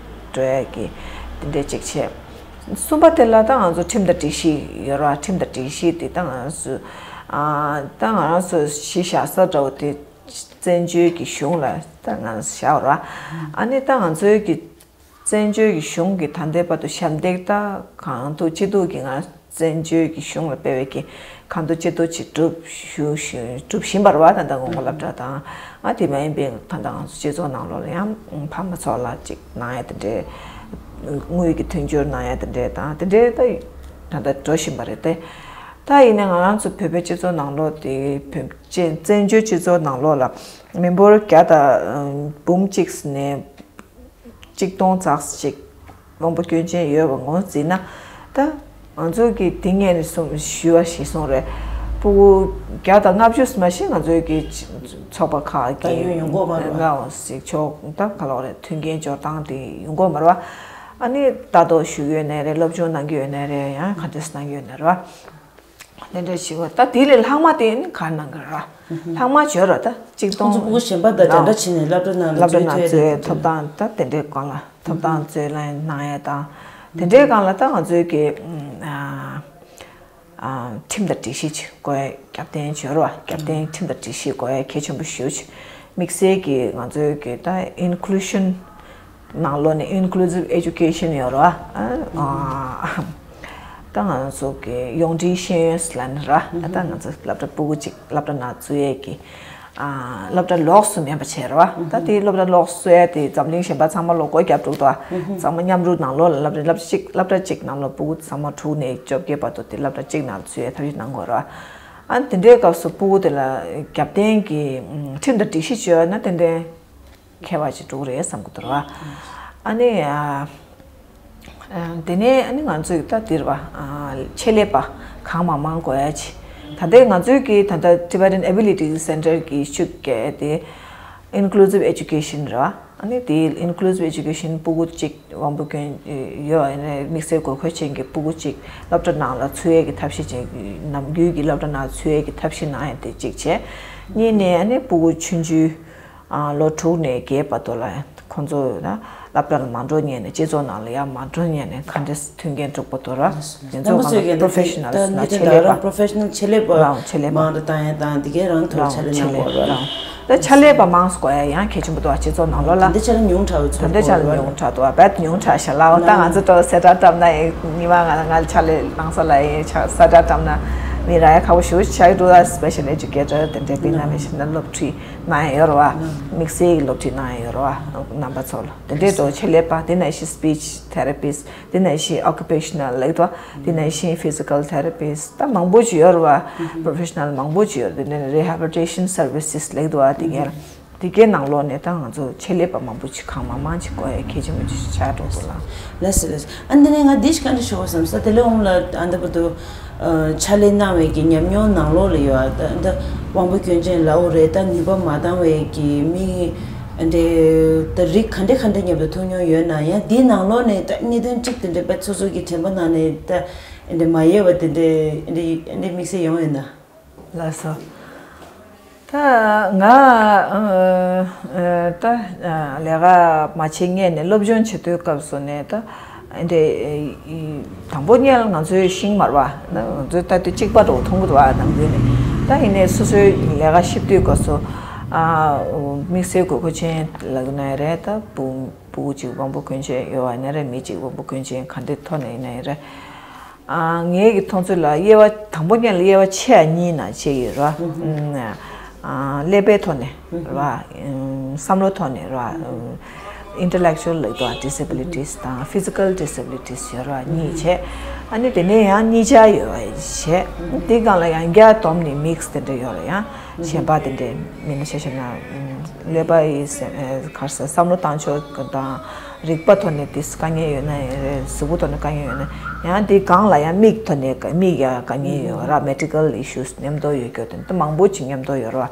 འགྲོ་ཡས་ཀྱི་དེ་འདྲའི་ཅིག་བྱས། གསུམ་པ་དེ་ལ་ད་ང་ཚོ་ཁྲིམས་དང་སྒྲིག་གཞི་ཡོད་ར། ཁྲིམས་དང་སྒྲིག་གཞི་དེ་ད་ང་ཚོ་ཨ་ད་ང་རང་ཚོ་གཞིས་བཞག་ས་འདྲ་བོ་དེ་བཙན་བྱོལ་གྱི་གཞུང་ལ་ད་ང་བཞག་ར། ཨ་ནི་ད་ང་ཚོའི་གི་བཙན་བྱོལ་གྱི་གཞུང་གི་ད་ལྟའི་བར་དུ་ཞབས་འདེགས་ད་གང་ཐུབ་ཅི་ཐུབ་ཀྱིས་ང་བཙན་བྱོལ་གྱི་གཞུང་ལ་སྤེལ་བའི་གི་གང་ཐུབ་ཅི་ཐུབ་ཅིག་སྒྲུབ་ཞུ་ཞུ་སྒྲུབ་བཞིན་པ་རེད་བ། ད་ལྟ་ངོ་སློབ་གྲྭ་དང་ཨ་དེ་མ་ཡིན་པའི་ད་ལྟ་ང་ཚོ་སྤྱི་ཚོགས་ནང་ལོགས་ལ་ཡང་ཕ་མ་ཚོ་ལ་ཅིག་གནང་ཡ་དེ་འདྲའི་དངུལ་གྱི་མཐུན་འགྱུར་གནང་ཡ་དེ་འདྲའི་དང་དེ་འདྲའི་ད་ད་ལྟ་འགྲོ་བཞིན་པ་རེད་དེ། ད་ཡིན་ན་ང་རང་ཚོ་བོད་པའི་སྤྱི་ཚོགས་ནང་ལོགས་དེ་བོད་བཙན་བཙན་བྱོལ་སྤྱི་ཚོགས་ནང་ལོགས་ལ་མི་འབོར་བརྒྱ་དང་འབུམ་གཅིག་ནས་གཅིག་སྟོང་ཙམ་ཅིག་དབང་པོ་སྐྱོན་ཅན་ཡོད་པ་ངོས་འཛིན་ན། ད་ང་ཚོ་གི་དེ་སྔོན་ནས་གསུངས་ཞུས་པ་ཞིག་གསུངས་རེད། སྤུ་གུ་བརྒྱ་དང་ལྔ་བཅུ་མ་ཞིག་ང་ཚོའི་གི་ཚོགས་པ་ཁག་ད་ཡོད་ཡོང་གི་གོ་མ་རེད་བ། ལ་ཞིག་ཆོག་ད་ག་ལོག་རེད། མཐུན་རྐྱེན་སྦྱོར་སྟངས་དེ་ཡོང་གི་གོ་མ་རེད་བ། ཨ་ནི་ལྟ་རྟོག་ཞུ་གི་ཡོད་ནའི་རེད། སློབ་སྦྱོང་གནང་གི་ཡོད་ནའི་རེད། ཡང་ག་འདྲས་གནང་གི་ཡོད་ནའི་རེད་བ། དེ་འདྲ་ཞིག་བ། ད་དེ་ལས་ལྷག་མ་དེ་ནི་ག་གནང་གི་ར། ལྷག་མ་བྱོས་ར། ད་གཅིག་ཁོང་ཚོ་སྟོང་སྤུ་གུ་གཞན་པ་དང་འདྲ་འདྲ་བྱས་ནས་སློབ་གྲྭ་ནང་ལ་སློབ་གྲྭ་འཛུལ་ནང་ཐོན་འཛུལ་ཐོབ་ཐང་། ད་དེ་འདྲའི་སྒང་ལ་ཐོབ་ཐང་འཛུལ་ལེན་གནང་ཡ་དང་། དེ་འདྲའི་སྒང་ལ་ད་ང་ཚོའི་གི་ཨ་ཨ་ཁྲིམས་དང་སྒྲིག་གཞི་ཅིག་དགོས་ཡ། རྒྱབ་རྟེན་བྱོས་ར། རྒྱབ་རྟེན་ཁྲིམས་དང་སྒྲིག་གཞི་དགོས་ཡ་གལ་ཆེན་པོ་ཞེ་པོ་ཅིག་དམིགས་བསལ་གྱི་ང་ཚོའི་གི་ད་inclusion ནང་ལོགས་ནས་inclusive education ཡོད་རེད་བ། ཨ། ད་ང་ཚོ་གི་ཡོངས་འབྲེལ་ཤེས་ཡོན་ལབ་ནི་རེད་བ། ད་ང་ཚོ་སློབ་གྲྭ་སྤུ་གུ་གཅིག་སློབ་གྲྭ་ནང་འཛུལ་ཡས་ཀྱི་ཨ་སློབ་གྲྭ་ལོགས་སུ་མེད་པ་བྱས་རེད་བ། ད་དེ་སློབ་གྲྭ་ལོགས་སུ་ཡ་དེ་འཛམ་གླིང་གཞན་པ་ཚང་མ་ལོ་སྒོ་བརྒྱབ་འགྲོ་འདུག་བ། ཚང་མ་མཉམ་རུབ་ནང་ལོགས་ལ་སློབ་གྲྭ་སློབ་གྲྭ་གཅིག་སློབ་གྲྭ་གཅིག་ནང་ལོགས་སྤུ་གུ་ཚང་མ་དྲུག་ནས་བཅོ་བརྒྱད་བར་དུ་དེ་སློབ་གྲྭ་གཅིག་ནང་འཛུལ་ཡས་ཐབས་ཤེས་གནང་དགོས་རེད་བ། ཨ་ནི་དེ་འདྲའི་སྐབས་སུ་སྤུ་གུ་དེ་ལ་རྒྱབ་རྟེན་གྱི་ཁྲིམས་དང་སྒྲིག་གཞི་བྱས་ན་ཏན་ཏན་ཁྱད་པར་ཅིག་འགྲོ་གི་རེད་བསམ་གྱི་འདུག་ར། ཨ་ནི་ཨ་ཨ་དེ་ནས་ཨ་ནི་ང་ཚོས་ད་འདིར་བ་ཨ་ཆེད་ལས་པ་གང་མང་མང་དགོས་ཡ་ཆེ། ད་ལྟའི་ང་ཚོའི་གི་ད་ལྟ་Tibetan Ability Center གི་ཤུགས་རྒྱག་དེ་Inclusive Education རེད་བ། ཨ་ནི་དེ་Inclusive Education སྤུ་གུ་གཅིག་དབང་པོ་སྐྱོན་ཡོད་ཨ་ནི་དམིགས་བསལ་དགོས་མཁོ་ཅན་གྱི་སྤུ་གུ་གཅིག་སློབ་གྲྭ་ནང་ལ་ཚུད་ཡས་ཀྱི་ཐབས་ཤེས་ཅིག་ནམ་རྒྱུན་གྱི་སློབ་གྲྭ་ནང་ཚུད་ཡས་ཀྱི་ཐབས་ཤེས་གནང་ཡས་དེ་གཅིག་བྱས། གཉིས་ནས་ཨ་ནི་སྤུ་གུ་ཆུང་ཆུང་ཨ་ལོ་དྲུག་ནས་བརྒྱད་བར་དུ་ལ་ཁོང་ཚོ་ན་སློབ་གྲྭ་ལ་མ་འགྲོ་ཉན་ནས་སྤྱི་ཚོགས་ནང་ལ་ཡང་མ་འགྲོ་ཉན་ནས་ག་འདྲས་མཐུན་རྐྱེན་འགྲུབ་པ་དོ་ར། དེ་ཚོ་རྣམ་པ་ཚོས་ཀྱི་ད་Professionals ད་ན་ནི་ཆེད་ལས་པ་Professional ཆེད་ལས་པ་རང་ཆེད་ལས་པ་མང་དུ་བཏང་ཡ་དང་དེ་གའི་རང་ཐོག་རང་ཆ་ལས་ཆེད་གནང་ལས་དགོས་ར། རང་ད་ཆ་ལས་པ་མང་སུ་དགོས་ཡ་ཡང་གལ་ཆེན་པོ་འདུག་སྤྱི་ཚོགས་ནང་ལོགས་ད་ལ་འདི་ཆ་ལས་ཉུང་དྲགས་པའི་ད་ཚོར་འདི་ཆ་ལས་དགོས་ར། ཉུང་དྲགས་འདུག་བ། རྦད་ཉུང་དྲགས་ཤག་ལ་འོ་ད་ང་ཚོ་ཏོ་གསལ་བསྒྲགས་བཏབ་ན་ཡིན་ཉི་མ་ང་ང་ཆ་ལས་ལངས་ས་ལ་ཡིན་ཆ་གསལ་བསྒྲགས་བཏབ་ན་མི་ར་ཡ་ཁག་པོ་ཞུ་ཆ་འདུག་ད་Special Educator དེ་འདྲའི་པི་ན་མི་ཤི་ན་སློབ་ཁྲིད་གནང་ཡ་ཡོད་ར་བ། དམིགས་བསལ་གྱི་སློབ་ཁྲིད་གནང་ཡ་ཡོད་ར་བ། རྣམ་པ་ཚོ་ལ་དེ་འདྲའི་ཏོ་ཆེད་ལས་པ་དེ་ན་ཤི་Speech Therapist དེ་ནང་བཞིན་Occupational ལེགས་དོ། དེ་ནང་བཞིན་Physical Therapist ད་མང་པོ་ཅིག་ཡོད་རེད་བ། Professional མང་པོ་ཅིག་ཡོད་རེད། དེ་ནས་Rehabilitation Services ལེགས་དོ་བ། དེ་གའི་དེ་གའི་ནང་ལོགས་ནས་ད་ང་ཚོ་ཆེད་ལས་པ་མང་པོ་ཅིག་གང་མང་མང་ཅིག་དགོས་ཡ་གལ་ཆེན་པོ་ཅིག་ཆགས་འགྲོ་དགོས་ལ། ལགས་སོ་ལགས་སོ། ཨ་འདི་ནས་ང་འདི་ཞིག་བཀའ་འདྲི་ཞུ་བ་བསམ་ས་དེ་ལས་འོང་ལ་ཨ་འདི་བར་དུ་ཕྱག་ལས་གནང་བའི་གི་ཉམས་མྱོང་ནང་ལོགས་ལ་ཡོད་ཨ་ད་འདི་དབང་པོ་སྐྱོན་ཅན་ལའོ་རེད། ད་ནུས་པ་མ་འདང་བའི་གི་མི་འདྲེ་ད་རིགས་ག་འདྲ་ག་འདྲ་མཉམ་དུ་ཐུག་མྱོང་ཡོད་ན་ཡང་འདིའི་ནང་ལོགས་ནས་ད་གནད་དོན་གཅིག་དེ་འདྲ་པ་སོ་སོ་གི་དྲན་པ་ནང་ནས་ད་འདྲེ་མ་ཡལ་བ་དེ་འདྲ་འདྲེ་འདྲེ་དམིགས་བསལ་ཡོང་ཡོད་ན། ལགས་སོ། ད་ང་ཨ་ཨ་ད་ལས་ཀ་མ་བྱེད་སྔོན་ནས་སློབ་སྦྱོང་བྱེད་དུས་སྐབས་སུ་ནས་ད་འདྲེ་དང་པོ་ཉལ་ང་ཚོའི་ཤིང་མར་བ་ང་ཚོའི་ལྟ་དུས་གཅིག་པ་འགྲོ་མཐོང་གི་འདུག་བ། ནམ་རྒྱུན་ནས་ད་ཡིན་ནས་སོ་སོའི་ལས་ཀ་བྱེད་དུས་སྐབས་སུ་ཨ་དམིགས་བསལ་དགོས་མཁོ་ཅན་ལབ་ན་རེད། ད་བུ་བུ་གཅིག་དབང་པོ་སྐྱོན་ཅན་ཡོད་བ་ཡིན་ན་རེད། མི་གཅིག་དབང་པོ་སྐྱོན་ཅན་ག་འདྲའི་ཐོག་ནས་ཡིན་ན་ཡིན་རེད། ཨ་ངའི་གི་མཐོང་ཚུལ་ལ་དབྱེ་བ་དང་པོ་ཉིད་ལ་དབྱེ་བ་ཆེ་བ་གཉིས་ནང་ཕྱེ་ཡོད་ར། ཨ་ཀླད་པའི་ཐོག་ནས་ར། བསམ་བློ་ཐོག་ནས་ར། Intellectual ལབ་དུས་disabilities དང་physical disabilities ཡོད་ར་གཉིས་བྱས། ཨ་ནི་དེ་ནས་ཡང་གཉིས་ཆ་ཡོད་བ་བྱས། དེ་སྒང་ལ་ཡང་བརྒྱ་བསྡོམས་ནས་mix དེ་འདྲ་ཡོད་ར། ཡང་གཞན་པ་དེ་འདྲའི་མི་སྣ་ཆ་བཞག་ན་ཀླད་པ་ཡི་ག་རེ་ཟེར་བསམ་བློ་བཏང་ཕྱོགས་དང་། རིག་པ་ཐོག་ནས་དེ་དཀའ་ངལ་ཡོད་ན་ཡང་རེད། གཟུགས་པོ་ཐོག་ནས་དཀའ་ངལ་ཡོད་ན་ཡང་དེ་སྒང་ལ་ཡང་མིག་ཐོག་ནས་མིག་ཡང་དཀའ་ངལ་ཡོད་ར། Medical issues མཉམ་དུ་ཡོད་རྒྱུ་དེ་འདི་མང་པོ་ཅིག་མཉམ་དུ་ཡོད་ར།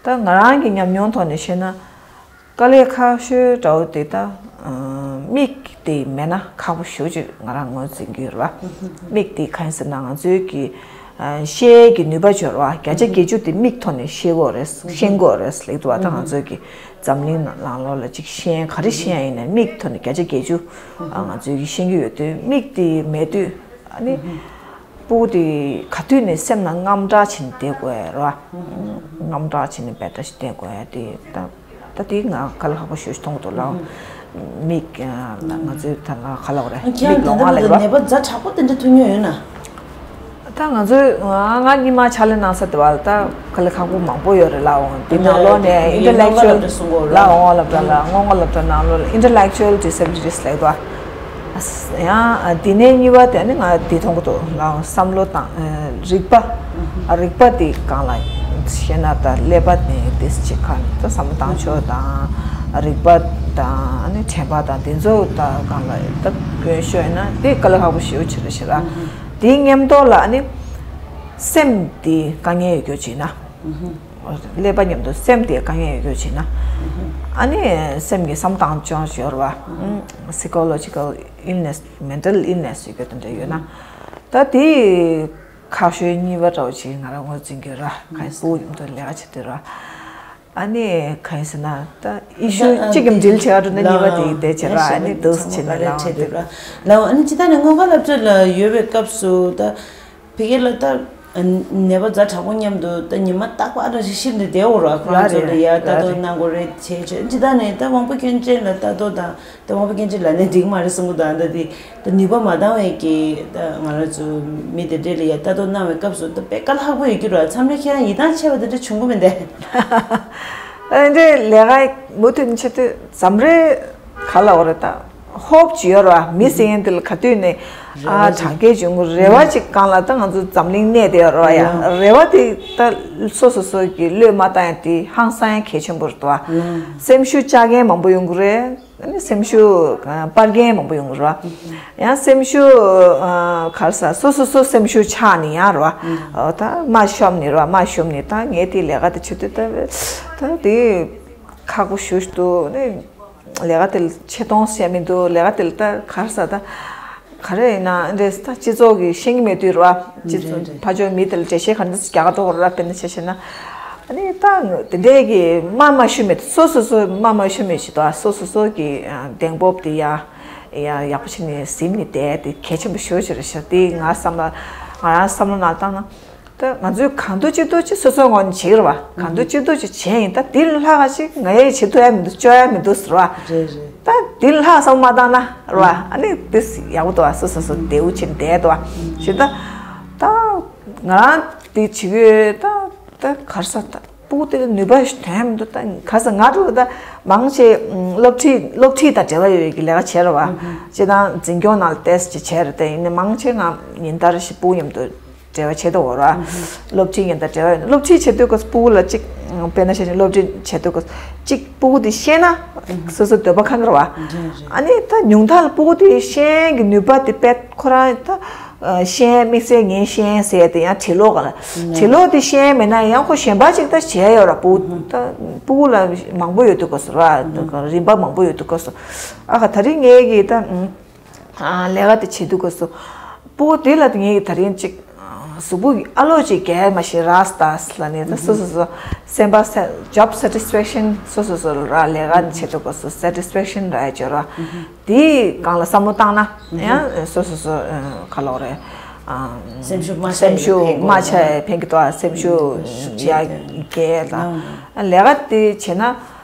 ད་ང་རང་གི་ཉམས་མྱོང་ཐོག་ནས་བཤད་ན་དཀའ་ལས་ཁག་ཤོས་འདྲ་བོ་དེ་ད་མིག་དེ་མེད་ན་ཁག་པོ་ཞེ་པོ་ཅིག་ང་རང་ངོས་འཛིན་གྱི་ཡོད་ར། མིག་དེ་གང་ཡིན་ཟེར་ན་ང་ཚོའི་གི་ ཤེས་ཀྱི་ནུས་པ་འབྱོར་བ་བརྒྱ་ཆ་བརྒྱད་ཅུ་དེ་མིག་ཐོག་ནས་ཤེས་དགོས་རེད། ཤེས་དགོས་རེད་ལེགས་འདུག་བ། ད་ང་ཚོས་ཀྱི་འཛམ་གླིང་ནང་ལོགས་ལ་ཅིག་ཤེས་ག་རེ་ཤེས་ཡིན་ནའི་མིག་ཐོག་ནས་བརྒྱ་ཆ་བརྒྱད་ཅུ་ང་ཚོས་ཀྱི་ཤེས་ཀྱི་ཡོད་དུས་མིག་དེ་མེད་དུས་ཨ་ནི། སྤུ་གུ་དེ་ག་དུས་ནས་སེམས་ནང་དངངས་སྐྲག་བྱས་ནས་བསྡད་དགོས་ཡ་རེད་བ། དངངས་སྐྲག་བྱས་ནས་བེ་ཏྲ་ཞིག་བསྡད་དགོས་ཡ་དེ་ད་ད་དེ་ང་ག་ལ་ཁག་པོ་ཞེ་ཞིག་མཐོང་གི་འདུག་ལགས། མིག་ལ་ང་ཚོའི་ད་ལ་ག་ལ་བ་རེད། ཁྱེད་མིག་རང་ལོང་བ་ད་ལ་ལྟ་རེད་བ། ནད་པ་ཛ་དྲག་པོ་དེ་འདྲ་ཐུག་མྱོང་ཡོད་ན། ད་ང་ཚོའི་ང་ང་གཉིས་མ་ཕྱག་ལས་གནང་ས་དེ་བ་ལ་ད་ག་ལ་ཁག་པོ་མང་པོ་ཡོད་རེད་ལགས། འོང་དེ་ནང་ལོགས་ནས་ཨིན་ཊེ་ལེག་ཅུ་ཨལ་ལ་འོང་སློབ་གྲྭ་ནང་ལོགས་ལ་ཨིན་ཊེ་ལེག་ཅུ་ཨལ་ཌི་ས་བི་ལི་ཊི་ལེགས་འདུག་བ། ཡང་དེ་ནས་གཉིས་པ་དེ་ནི་ང་དེ་མཐོང་གི་འདུག་ལགས། བསམ་བློ་དང་རིག་པ། རིག་པ་དེ་གང་ལ་ཤེས་ན་ད་ཀླད་པ་ནས་དེ་ཅིག་གང་ད་བསམ་བློ་བཏང་ཕྱོགས་དང་རིག་པ་དང་ཨ་ནི་དྲན་པ་དང་དེ་ཚོ་ད་གང་ལ་ད་སྐྱོན་ཤོས་ཡིན་ན་དེ་དཀའ་ལས་ཁག་པོ་ཞེ་པོ་ཅིག་རེད་ཤག་ར། དེའི་མཉམ་དུ་ལ་ཨ་ནི་སེམས་དེ་དཀའ་ངལ་ཡོད་རྒྱུ་བྱས་ན། ཀླད་པ་མཉམ་དུ་སེམས་དེ་དཀའ་ངལ་ཡོད་རྒྱུ་བྱས་ན། ཨ་ནི་སེམས་ཀྱི་བསམ་སྟངས་ཅུང་ཞིག་ཡོད་རེད་བ། Psychological illness, mental illness ཡོད་རྒྱུ་དེ་འདྲ་ཡོད་ན། ད་དེ་ཁག་ཤོས་གཉིས་པ་འདྲ་བོ་ཅིག་ང་རང་ངོས་འཛིན་གྱི་ར། གང་ཡིན་སྤུ་གུ་མཉམ་དུ་ལས་ཀ་བྱེད་དུས་ར། ཨ་ནི་གང་ཡིན་ཟེར་ན་ད་ཨི་ཤུ་གཅིག་གམ་འགྲིལ་བྱེད་ཀ་འགྲོ་ན་གཉིས་པ་དེ་དེ་བྱེད་ར། ཨ་ནི་འདུག་སེ་བྱེད་ནས་ལའང་དེ་ལའང་ཨ་ནི་ཇི་ལྟར་ནས་སྔོན་ཁ་སློབ་གྲྭ་ལ་ཡོད་པའི་སྐབས་སུ་ད་ཕ་གི་ལ་ད་ནད་པ་ཛ་དྲག་པོ་མཉམ་དུ་ད་ཉི་མ་རྟག་པར་ཨ་འདྲ་ཞིག་ཤི་ནས་བསྡད་འོ་ར། ཁོ་རང་ཚོ་ལ་ཡ་ལྟ་རྟོག་གནང་དགོས་རེད་བྱས་བྱས་ཇི་ལྟར་ནས་ད་དབང་པོ་སྐྱོན་ཅན་ལ་ལྟ་རྟོག་དང་། ད་དབང་པོ་སྐྱོན་ཅན་ལབ་ནས་འགྲིག་གི་མ་རེད་གསུང་གི་འདུག་ད་འདི་ད་ནུས་པ་མ་འདང་བའི་གི་ད་ང་རང་ཚོ་མི་དེ་འདྲས་ལ་ཡ་ལྟ་རྟོག་གནང་བའི་སྐབས་སུ་ད་དཔེ་དཀའ་ལས་ཁག་པོ་ཡོད་ཀྱི་རེད། མཚམས་རེ་ཁྱེད་རང་ཡིད་ཐང་ཆད་པ་དེ་འདྲ་བྱུང་གི་མིན་ཏེ། ཨ་འདྲས་ལས་ཀ་མུ་མཐུད་བྱེད་དུས་མཚམས་རེ་ག་ལ་འོ་རེད་ད་ཧོབ་ཅིག་ཡོད་རེད་བ། མི་ཟེར་མཁན་དེ་ལ་ག་དུས་ནས་ཨ་དྲག་སྐྱེད་བྱུང་གི་རེ་བ་ཅིག་གང་ལ་ད་ང་ཚོ་འཛམ་གླིང་གནས་བསྡད་ཡོད་རེད་བ། ཡ་རེ་བ་དེ་ད་སོ་སོ་སོ་གི་བློས་མ་བཏང་ཡ་དེ་ཧང་སང་ཡ་གལ་ཆེན་པོ་རེད་བ། སེམས་ཤུགས་བཅག་མཁན་མང་པོ་ཡོང་གི་རེད། ཨ་ནི་སེམས་ཤུགས་ཨ་སྤར་མཁན་མང་པོ་ཡོང་གི་རེད་བ། ཡང་སེམས་ཤུགས་ཨ་ག་རེ་ཟ་སོ་སོ་སོ་སེམས་ཤུགས་ཆག་ནས་ཡང་རེད་བ། ཨ་ད་མ་ཤོམ་ནས་རེད་བ། མ་ཤོམ་ནས་ད་ངས་དེ་ལས་ཀ་དེ་བྱེད་དུས་ད་ད་དེ་ཁག་པོ་ཞེ་པོ་ཞིག་འདུག་ནི་ལས་ཀ་དེ་ལ་ཆེ་མཐོང་བཤད་མི་འདུག་ལས་ཀ་དེ་ལ་ད་ག་རེ་ཟ་ད་ག་རེ་ཡིན་ན་འདྲས་ད་སྤྱི་ཚོགས་ཀྱི་ཤེས་ཀྱི་མེད་དུས་རེད་བ། སྤྱི་ཚོགས་ཕ་ཇོ་མི་དེ་ལ་འགྲེལ་བཤད་ག་འདྲ་རྒྱག་ག་འགྲོ་དགོས་རེད་བ། དཔེར་ན་ཆ་བཞག་ན། ཨ་ནི་ད་དེ་འདྲས་ཀྱི་མ་མ་ཤོམ་མེད་སོ་སོ་སོ་མ་མ་ཤོམ་མེད་ཞིག་ཏུ་སོ་སོ་སོ་གི་གདེང་སྤོབས་དེ་ཡ་ཡ་ཡག་པོ་བྱས་ནས་ཟིན་ནས་བསྡད་དེ་གལ་ཆེན་པོ་ཞེ་པོ་ཅིག་རེད་ཤག་དེ་ང་བསམ་ལ་ང་རང་བསམ་བློ་ནང་བཏང་ན་ད་ང་ཚོས་གང་ཐུབ་ཅི་ཐུབ་ཅིག་སོ་སོའི་ངོས་ནས་བྱེད་ཀྱི་རེད་བ། གང་ཐུབ་ཅི་ཐུབ་ཅིག་བྱས་ཡིན། ད་དེ་ལས་ལྷག་ཅིག་ང་ཡས་བྱེད་ཐུབ་ཡ་མི་འདུག་བཅོ་ཡ་མི་འདུག་ཟེར་བ། རེད་རེད། ད་དེ་ལས་ལྷག་བསམ་བློ་མ་བཏང་ན་རེད་བ། ཨ་ནི་དེ་ཡག་པོ་འདུག་བ། སོ་སོ་སོ་བདེ་བོ་བྱས་ནས་བསྡད་འདུག་བ། ཞེ་ད་ད་ང་རང་དེ་བྱེད་ཀྱི་ཡོད། ད་ད་ག་རེ་ཟ་ད། སྤུ་གུ་དེ་ལ་ནུས་པ་ཞིག་ཐོན་མི་འདུག་ད་ག་ས་ང་ཚོ་ད་མང་ཆེ་སློབ་ཁྲིད་སློབ་ཁྲིད་དང་འབྲེལ་བ་ཡོད་པའི་ལས་ཀ་བྱེད་རེད་བ། སྤྱིར་བཏང་འཛིན་སྐྱོང་ནང་ལ་ཏོག་ཙམ་ཅིག་བྱས་རེད་དེ། ཡིན་ནའི་མང་ཆེ་ང་ཉིན་ལྟར་ཞིག་སྤུ་གུ་མཉམ་དུ་འབྲེལ་བ་བྱེད་དུ་འོ་ར། སློབ་ཁྲིད་ཉིན་ལྟར་འབྲེལ་བ་ཡོད། སློབ་ཁྲིད་བྱེད་དུས་སྐབས་སུ་སྤུ་གུ་ལ་གཅིག་དཔེར་ན་ཆ་བཞག་ན་སློབ་ཁྲིད་བྱེད་དུས་སྐབས་སུ་གཅིག་སྤུ་གུ་དེ་ཤེས་ན་སོ་སོ་འདོད་པ་ཁེངས་རེད་བ། ཨ་ནི་ད་ཉུང་མཐའ་ལ་སྤུ་གུ་དེ་ཤེས་ཀྱི་ནུས་པ་དེ་དཔེ་ཁོ་རང་ད། ཤེས་དམིགས་བསལ་ངས་ཤེས་ཟེར་ཏེ་ཡང་བྲིས་ཀློག་ག་ལ། བྲིས་ཀློག་དེ་ཤེས་མེད་ན་ཡང་ཁོ་གཞན་པ་ཅིག་ད་བྱས་ཡོད་ར། སྤུ་གུ་ད་སྤུ་གུ་ལ་མང་པོ་ཡོད་དུས་སྐབས་སུ་ར། རིམ་པ་མང་པོ་ཡོད་དུས་སྐབས་སུ། ཨ་ཁ་ད་རིང་ངས་གི་ད་ལས་ཀ་དེ་བྱེད་དུས་སྐབས་སུ་སྤུ་གུ་དེ་ལ་ངས་གི་ད་རིང་ཅིག་གཟུགས་པོ་གི་ཨ་ལོ་ཅིག་རྒྱས་མ་ཤེས་ར་སྟ་ལ་ནས་ད་སོ་སོ་སོ་སེམས་པ་job satisfaction སོ་སོ་སོ་ར་ལས་ཀ་བྱེད་དུས་སྐབས་སུ་satisfaction ར་ཡ་བྱོས་ར། དེའི་སྒང་ལ་བསམ་བློ་བཏང་ན་ཡང་སོ་སོ་སོ་ག་ལོག་རེད། སེམས་ཤུགས་མ་སེམས་ཤུགས་མ་ཆག་ཕན་གི་ཏོ། སེམས་ཤུགས་ཡ་རྒྱས་ལ་ལས་ཀ་དེ་བྱས་ན་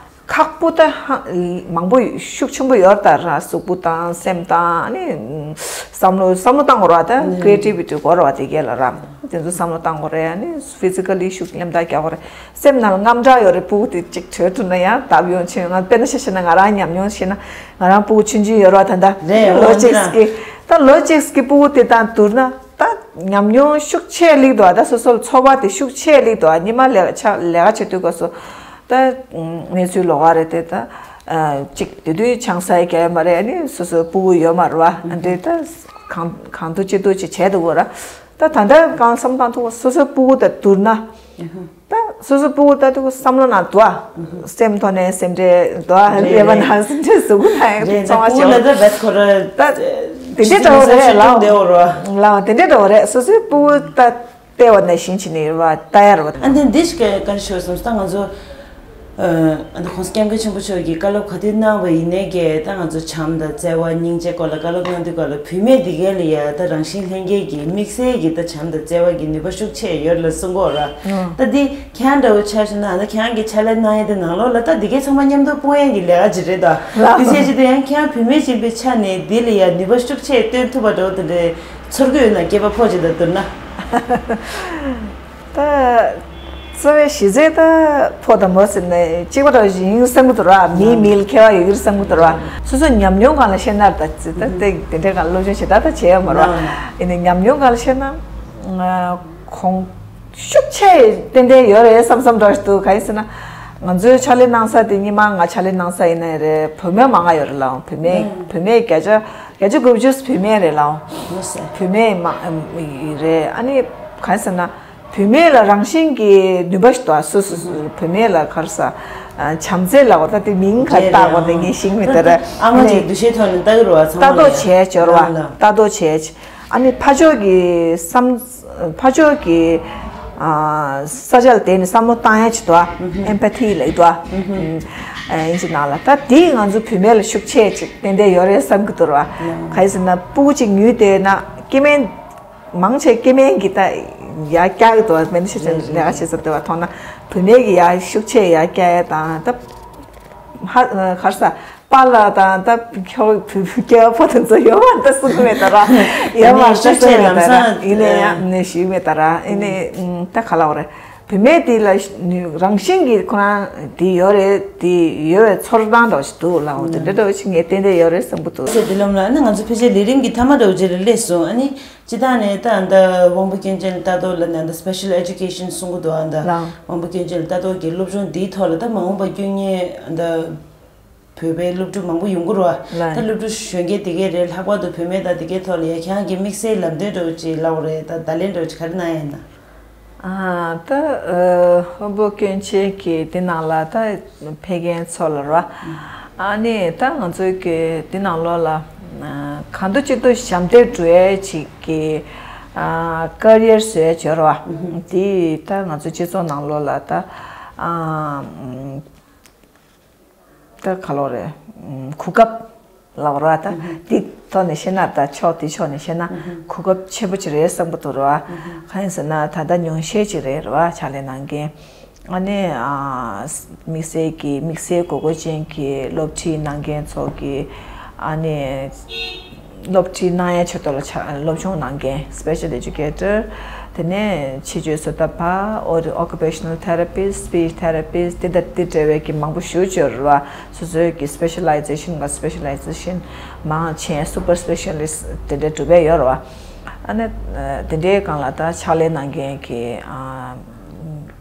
ཁག་པོ་ད་མང་པོ་ཤུགས་ཆེན་པོ་ཡོད་ད་ར། གཟུགས་པོ་དང་སེམས་དང་ནི་བསམ་བློ་བསམ་བློ་བཏང་དགོས་ར། ད་creativity དགོས་ར་བ་དེ་གས་ལ་ར། དེ་ཚོ་བསམ་བློ་བཏང་དགོས་རེད། ནི་physically ཤུགས་ལེམ་ད་རྒྱག་དགོས་རེད། སེམས་ནང་ལ་དངངས་སྐྲག་ཡོད་རེད། སྤུ་གུ་དེ་གཅིག་བྲོས་ཐུབ་ན་ཡང་བརྡབ་ཡོང་ཆེ། ང་དཔེར་ན་ཆ་བཞག་ན་ང་རང་ཉམས་མྱོང་བཤད་ན་ང་རང་སྤུ་གུ་ཆུང་ཆུང་ཡོད་རེད་བ། ད་ལྟ་རེད། ལོ་འོ་གཅིག་འདྲ་གི་ད་ལོ་གཅིག་གི་སྤུ་གུ་དེ་དང་བསྡུར་ན་ད་ཉམས་མྱོང་ཤུགས་ཆེ་ལེགས་འདུག་ད་སོ་སོ་ལ་ཚོར་བ་དེ་ཤུགས་ཆེ་ལེགས་འདུག་ཉི་མ་ལས་ཀ་ཆ་ལས་ཀ་བྱེད་དུས་སྐབས་སུ་ད་གནས་ཚུལ་ལོགས་ཀ་རེད་དེ། ད་གཅིག་དེ་དུས་ཆང་ས་ཡི་གས་མ་རེད། ཨ་ནི་སོ་སོའི་སྤུ་གུ་ཡོད་མ་རེད་བ། ཨ་འདྲས་ད་གང་གང་ཐུབ་ཅི་ཐུབ་ཅིག་བྱས་འདུག་གོ་ར། ད་ད་ལྟ་གང་བསམ་བཏང་ཐུབ་སོ་སོའི་སྤུ་གུ་དང་བསྡུར་ན། ད་སོ་སོའི་སྤུ་གུ་ད་དུ་བསམ་བློ་ནང་འདུག་ཨ། སེམས་ཐོག་ནས་སེམས་ཁྲལ་འདུག་ཨ། རེད་ལས་པ་རེད། ནང་སེམས་ཁྲལ་གཟུགས་པོ་ནང་རེད། ཚོང་བ་སྤུ་གུ་ལ་ཤོར་ད་བད་ཁོ་ར་ད་དེ་འདྲས་འདྲ་བོ་རེད་ལ། ལ་དེ་འདྲས་འདྲ་བོ་རེད། སོ་སོའི་སྤུ་གུ་ད་ བལྟས་པ་ནང་བཞིན་བྱས་ནས་ཡོད་པ་ལྟ་ཡ་རེད་པ། ཨ་འདི་འདི་ཞིག་ག་ག་རེ་ཞུ་བསམ་སོང་། ད་ང་ཚོ་ཨ་ནི་༸གོང་ས་༸སྐྱབས་མགོན་ཆེན་པོ་མཆོག་གིས་བཀའ་སློབ་ག་དུས་གནང་བ་ཡིན་ནའི་གི་ད་ང་ཚོ་བྱམས་དང་བརྩེ་བ་སྙིང་རྗེ་སྐོར་ལ་བཀའ་སློབ་གནང་དུས་སྐབས་ལ་བུད་མེད་འདི་གའི་ལ་ཡ་ད་རང་བཞིན་ལྷན་སྐྱེས་ཀྱི་དམིགས་བསལ་གྱི་ད་བྱམས་དང་བརྩེ་བ་གི་ནུས་པ་ཤུགས་ཆེ་ཡོད་ལ་གསུང་གི་ཡོད་ར། ད་འདི་ཁྱེད་རང་འདྲ་བོ་ཆ་བཞག་ན་ཨ་ནི་ཁྱེད་རང་གི་ཕྱག་ལས་གནང་ཡས་དེ་ནང་ལོགས་ལ་ད་འདི་གའི་ཚང་མ་མཉམ་དུ་སྤུངས་ཡས་ཀྱི་ལས་ཀ་ཅིག་རེད་ད། ལགས། དེ་བྱས་ཅི་ད་ཡང་ཁྱེད་རང་བུད་མེད་ཅིག་ཡིན་པའི་ཆ་ནས་འདི་ལ་ཡ་ནུས་པ་ཤུགས་ཆེ་བཏོན་ཐུབ་པ་འདྲ་བོ་དེ་འདྲའི་ཚོར་གྱི་ཡོད་ན་སྐྱེས་པ་ཕོ་ཅིག་དང་བསྡུར་ན། ད་རྩ་བའི་གཞི་རྩའི་ད་ཕོ་དང་མོ་ཟེར་ནས་གཅིག་པ་འདྲ་ཡིན་བསམ་གྱི་འདུག་ར། མིའི་མིའི་ཁྱད་པར་ཡོད་ཀྱི་རེད་བསམ་གྱི་འདུག་ར། སོ་སོའི་ཉམས་མྱོང་སྒང་ལ་བཤད་ན་ད་ཅི་ད་དེ་དེ་འདྲའི་སྒང་སློབ་སྦྱོང་ཞེ་དྲག་ད་བྱས་ཡོད་མ་རེད། ཡིན་ནའི་ཉམས་མྱོང་སྒང་ལ་བཤད་ན་ཁོང་ཤུགས་ཆེ་ཏན་ཏན་ཡོད་རེད་བསམ་བསམ་འདྲ་ཞིག་འདུག་གང་ཡིན་ཟེར་ན། ང་ཚོའི་ཕྱག་ལས་གནང་ས་དེ་སྔོན་མ་ང་ཕྱག་ལས་གནང་ས་ཡིན་ནའི་རེད། བུད་མེད་མང་ང་ཡོད་རེད་ལགས། བུད་མེད་བུད་མེད་བརྒྱ་ཆ་བརྒྱད་ཅུ་དགུ་བཅུ་བུད་མེད་རེད་ལགས། བུད་མེད་མང་རེད། ཨ་ནི་གང་ཡིན་ཟེར་ན། བུད་མེད་ལ་རང་བཞིན་གྱི་ནུས་པ་ཞིག་འདུག་སོ་སོ་སོ་བུད་མེད་ལ་ག་རེ་ཟ། བྱམས་བརྩེ་ལབ་པ་ད་དེ་མིང་ག་རེ་བཏགས་པ་དེ་ངས་ཤེས་ཀྱི་མེད་ད་ར། ཨ་མ་ཅིག་འདུ་ཤེས་ཐོག་ནས་ལྟ་གི་རེད་བ་ཚང་མ་ལ་ལྟ་རྟོག་བྱས་བྱོས་ར་བ། ལྟ་རྟོག་བྱས། ཨ་ནི་ཕར་ཕྱོགས་ཀྱི་བསམ། ཕར་ཕྱོགས་ཀྱི་ཨ་ས་ཆ་ལ་བསྡད་ནས་བསམ་བློ་བཏང་ཡ་ཅིག་འདུག་ཨ། ཨེམ་པ་ཐི་ལབ་ཀྱི་འདུག་ཨ། ཨ་ཡིན་གཅིག་ནང་ལ་ད་དེ་ང་ཚོ་བུད་མེད་ལ་ཤུགས་ཆེ་ཅིག་ཏན་ཏན་ཡོད་རེད་བསམ་གྱི་འདུག་ར། ག་ཡིན་ཟེར་ན་སྤུ་གུ་ཅིག་ཉོས་བསྡད་ན་སྐྱེ་དམན། མང་ཆེ་སྐྱེ་དམན་གྱི་ད་ཡར་བཀྱག་གི་འདུག་བ། དཔེར་ན་ཆ་བཞག་ན་ལས་ཀ་བྱེད་ས་འདུག་བ་མཐོང་ན་བུད་མེད་ཀྱི་ཡར་ཤུགས་ཆེ་ཡར་བཀྱག་ཡ་དང་ད་ཧ་ག་རེ་ཟ་པཱ་ལགས་དང་ད་ཁྱོ་བུ་བུ་སྐྱེ་བ་ཕོ་དེ་ཚོ་ཡོད་མ་རེད་ད་གསུང་གི་མེད་ད་ར། ཡོད་མ་རེད་ད་གསུང་གི་མེད་ད་ར། ཡིན་ནའི་ཡང་ནས་ཞུས་མེད་ད་ར། ཡིན་ནའི་ད་ག་ལབ་དགོས་རེད། བུད་མེད་དེ་ལ་རང་བཞིན་གྱིས་ཁོ་རང་དེ་ཡོད་རེད། དེ་ཡོད་པའི་ཚོར་སྣང་འདྲ་བོ་ཞིག་འདུག་ལབ་འོ་དེ་འདྲ་འདྲ་བོ་ཞིག་ངས་ཏན་ཏན་ཡོད་རེད་བསམ་གྱི་འདུག་ཟེར་དེ་ལམ་ལ་ནི་ང་ཚོ་ཕལ་ཆེར་ལས་རིམ་གྱི་མཐའ་མ་འདྲ་བོ་ཅིག་ལ་སླེབས་སོང་། ཨ་ནི་སྤྱིར་བཏང་ནས་ད་ད་དབང་པོ་སྐྱོན་ཅན་ལྟ་རྟོག་ལ་ནི་ད་སི་པེ་ཤལ་ཨེ་ཌུ་ཀེ་ཤན་གསུང་གི་འདུག་ཨ་ད་ལགས། དབང་པོ་སྐྱོན་ཅན་ལ་ལྟ་རྟོག་གི་སློབ་སྦྱོང་འདིའི་ཐོག་ལ་ད་མ་འོངས་པ་སྐྱོན་ངེས་ད་བོད་པའི་སློབ་ཕྲུག་མང་པོ་ཡོང་གི་རེད་བ། ད་སློབ་ཕྲུག་གཞོན་སྐྱེས་དེ་གས་རེད། ལྷག་པར་དུ་བུད་མེད་དང་དེ་གས་ཐོག་ལ་ཡ་ཁྱེད་རང་གི་དམིགས་བསལ་ལམ་སྟོན་འདྲ་བོ་ཅིག་ལབ་དགོས་རེད། ད་བརྡ་ལན་འདྲ་བོ་ཅིག་ག་རེ་གནང་ཡ་ཡིན་ན། ཨ་ད་ཨ་དབང་པོ་སྐྱོན་ཅན་གྱི་དེ་ནང་ལ་ད་ཕེབས་མཁན་ཚོ་ལ་ར། ཨ་ནི་ད་ང་ཚོའི་གི་དེ་ནང་ལོགས་ལ་ཨ་གང་འདྲ་ཅིག་ཏུ་ཞབས་འདེགས་སྒྲུབ་ཡས་ཅིག་གི་ཨ་ཀ་རི་ཡར་བཟོ་ཡས་བྱོས་ར་བ། དེ་ད་ང་ཚོའི་སྤྱི་ཚོགས་ནང་ལོགས་ལ་ད་ཨ། ད་ག་ལོ་རེད། གོ་སྐབས་ལབ་ར་ད་འདི་ཐོག་ནས་བཤད་ན་ད་ཕྱོགས་འདི་ཕྱོགས་ནས་བཤད་ན་གོ་སྐབས་ཆེན་པོ་ཅིག་རེད་བསམ་གྱི་འདུག་ར། གང་ཡིན་ཟེར་ན་ད་ལྟ་ཉུང་ཤས་ཅིག་རེད་ར་ཕྱག་ལས་གནང་མཁན། ཨ་ནི་དམིགས་བསལ་གྱི་དམིགས་བསལ་དགོས་མཁོ་ཅན་གྱི་སློབ་ཁྲིད་གནང་མཁན་ཚོ་གི་ཨ་ནི། སློབ་ཁྲིད་གནང་ཡའི་ཆེད་དུ་ལ་ཆ་སློབ་སྦྱོང་གནང་མཁན་special educator། དེ་ནས་ཕྱི་བཅོས་བཟོ་ལྟ་པ། ཨོ་occupational therapist, speech therapist དེ་དང་དེ་འབྲེལ་བའི་གི་མང་པོ་ཞེ་པོ་ཅིག་ཡོད་རེད་བ། སོ་སོའི་གི་specialization ག་specialization མང་ཆེ་super specialist དེ་འདྲའི་གྲུབ་པ་ཡོད་རེད་བ། ཨ་ནི་དེ་འདྲའི་སྒང་ལ་ད་ཕྱག་ལས་གནང་མཁན་གི་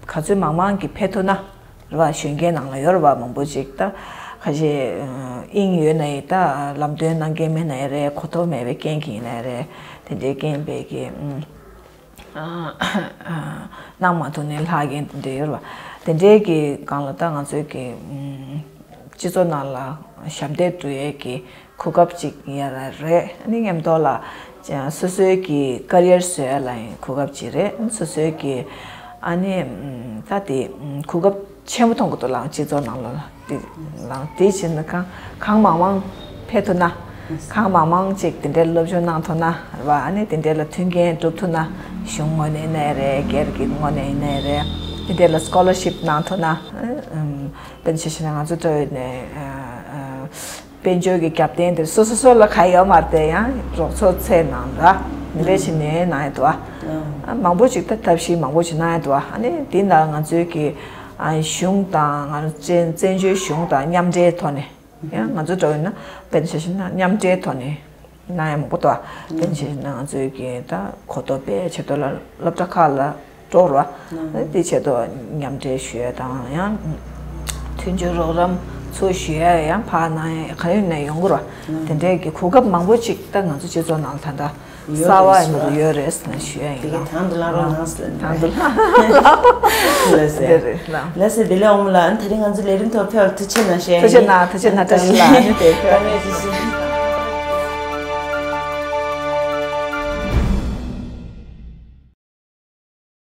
ག་ཚོད་མང་མང་གི་ཕེབས་ཐུབ་ན། རེད་བ། གཞོན་སྐྱེས་ནང་ལ་ཡོད་རེད་བ། མང་པོ་ཅིག་ད་ཁ་ཤས་དབྱིངས་ཡོད་ན་ཡི་ད་ལམ་སྟོན་གནང་མཁན་མེད་ན་ཡི་རེད། གོ་རྟོགས་མེད་པའི་རྐྱེན་གྱིས་ཡིན་ན་ཡི་རེད། དེ་འདྲའི་རྐྱེན་པས་ཀྱི་གནང་མ་ཐུབ་ནས་ལྷག་མཁན་དེ་འདྲ་ཡོད་རེད་བ། དེ་འདྲའི་གི་སྒང་ལ་ད་ང་ཚོའི་གི་སྤྱི་ཚོགས་ནང་ལ་ཞབས་འདེགས་སྒྲུབ་ཡས་ཀྱི་གོ་སྐབས་ཅིག་ཡ་ར་རེད། ཨ་ནི་མཉམ་དུ་ལ་སོ་སོའི་གི་ཀ་རི་ཡར་བཟོ་ཡ་ལ་ཡང་གོ་སྐབས་ཅིག་རེད། སོ་སོའི་གི་ཨ་ནི་ད་དེ་གོ་སྐབས་ཆེན་པོ་མཐོང་གི་འདུག་ལགས། སྤྱི་ཚོགས་ནང་ལོགས་ལ་དེ་ལགས་དེ་བྱས་ན་གང་གང་མང་མང་ཕེབས་ཐུབ་ན། གང་མང་མང་ཅིག་དེ་འདྲའི་སློབ་སྦྱོང་གནང་ཐུབ་ན་རེད་བ། ཨ་ནི་དེ་འདྲའི་ལ་མཐུན་རྐྱེན་སྒྲུབ་ཐུབ་ན། གཞུང་ངོས་ནས་ཡིན་ནའི་རེད། སྒེར་གྱི་ངོས་ནས་ཡིན་ནའི་རེད། དེ་འདྲའི་ལ་scholarship གནང་ཐུབ་ན། དཔེར་ན་ཆ་བཞག་ན་ང་ཚོ་འདྲ་བོ་ནས་དཔལ་འབྱོར་གྱི་རྒྱབ་རྟེན་དེ་སོ་སོ་སོ་ལ་ག་ཡོད་མ་རེད་དེ་ཡང་རོགས་ཚོགས་ཚད་ནང་ལ་འདི་འདྲ་བྱས་ནས་གནང་ཡ་འདུག་བ། མང་པོ་ཅིག་ད་ཐབས་ཤེས་མང་པོ་ཅིག་གནང་ཡ་འདུག་བ། ཨ་ནི་འདི་ནང་ང་ཚོའི་གི་གཞུང་དང་ང་ཚོ་བཙན་བཙན་བྱོལ་གཞུང་དང་མཉམ་འབྲེལ་ཐོག་ནས་ཡང་ང་ཚོ་འདྲ་བོ་ཡིན་ན་དཔེར་ན་ཆ་བཞག་ན་མཉམ་འབྲེལ་ཐོག་ནས། གནང་ཡ་མང་པོ་འདུག་དེ་བཞིན་ང་ཚོའི་གི་ད་གོ་རྟོགས་སྤེལ་ཆེད་དུ་ལ་སློབ་གྲྭ་ཁག་ལ་འགྲོ་རོགས། དེ་ཆེད་དུ་མཉམ་འབྲེལ་ཞུ་ཡ་དང་ཡང་མཐུན་སྦྱོར་རོགས་རམ་ཚུར་ཞུ་ཡ་ཡང་ཕར་གནང་ཡ་ག་ཡུལ་ནས་ཡོང་གི་རོགས། དེ་འདྲའི་གི་གོ་སྐབས་མང་པོ་ཅིག་ད་ང་ཚོ་སྤྱི་ཚོགས་ནང་ལ་ད་ལྟ་གསར་པ་ཡིན་པ་ཡོད་རེད་ཟེར་ནས་ཞུ་ཡ་ཡིན། དེ་གི་ལགས། དང་དུ་བླངས་རོགས་གནང་ཟེར་ནས། དང་དུ་བླངས། ལགས་སེ། དེ་རེད་ལགས། ལགས་སེ། དེ་ལས་འོང་ལ་ཨ་ནི་ད་རིང་ང་ཚོ་ལས་རིམ་ཐོག་ཕེབས་ཐུགས་རྗེ་གནང་ཞེས། ཐུགས་རྗེ་གནང་། ཐུགས་རྗེ་གནང་། བཀྲ་ཤིས་ལགས། ཨ་ནི་དེ་བཀའ་མོལ་ཅིག་ཞུ།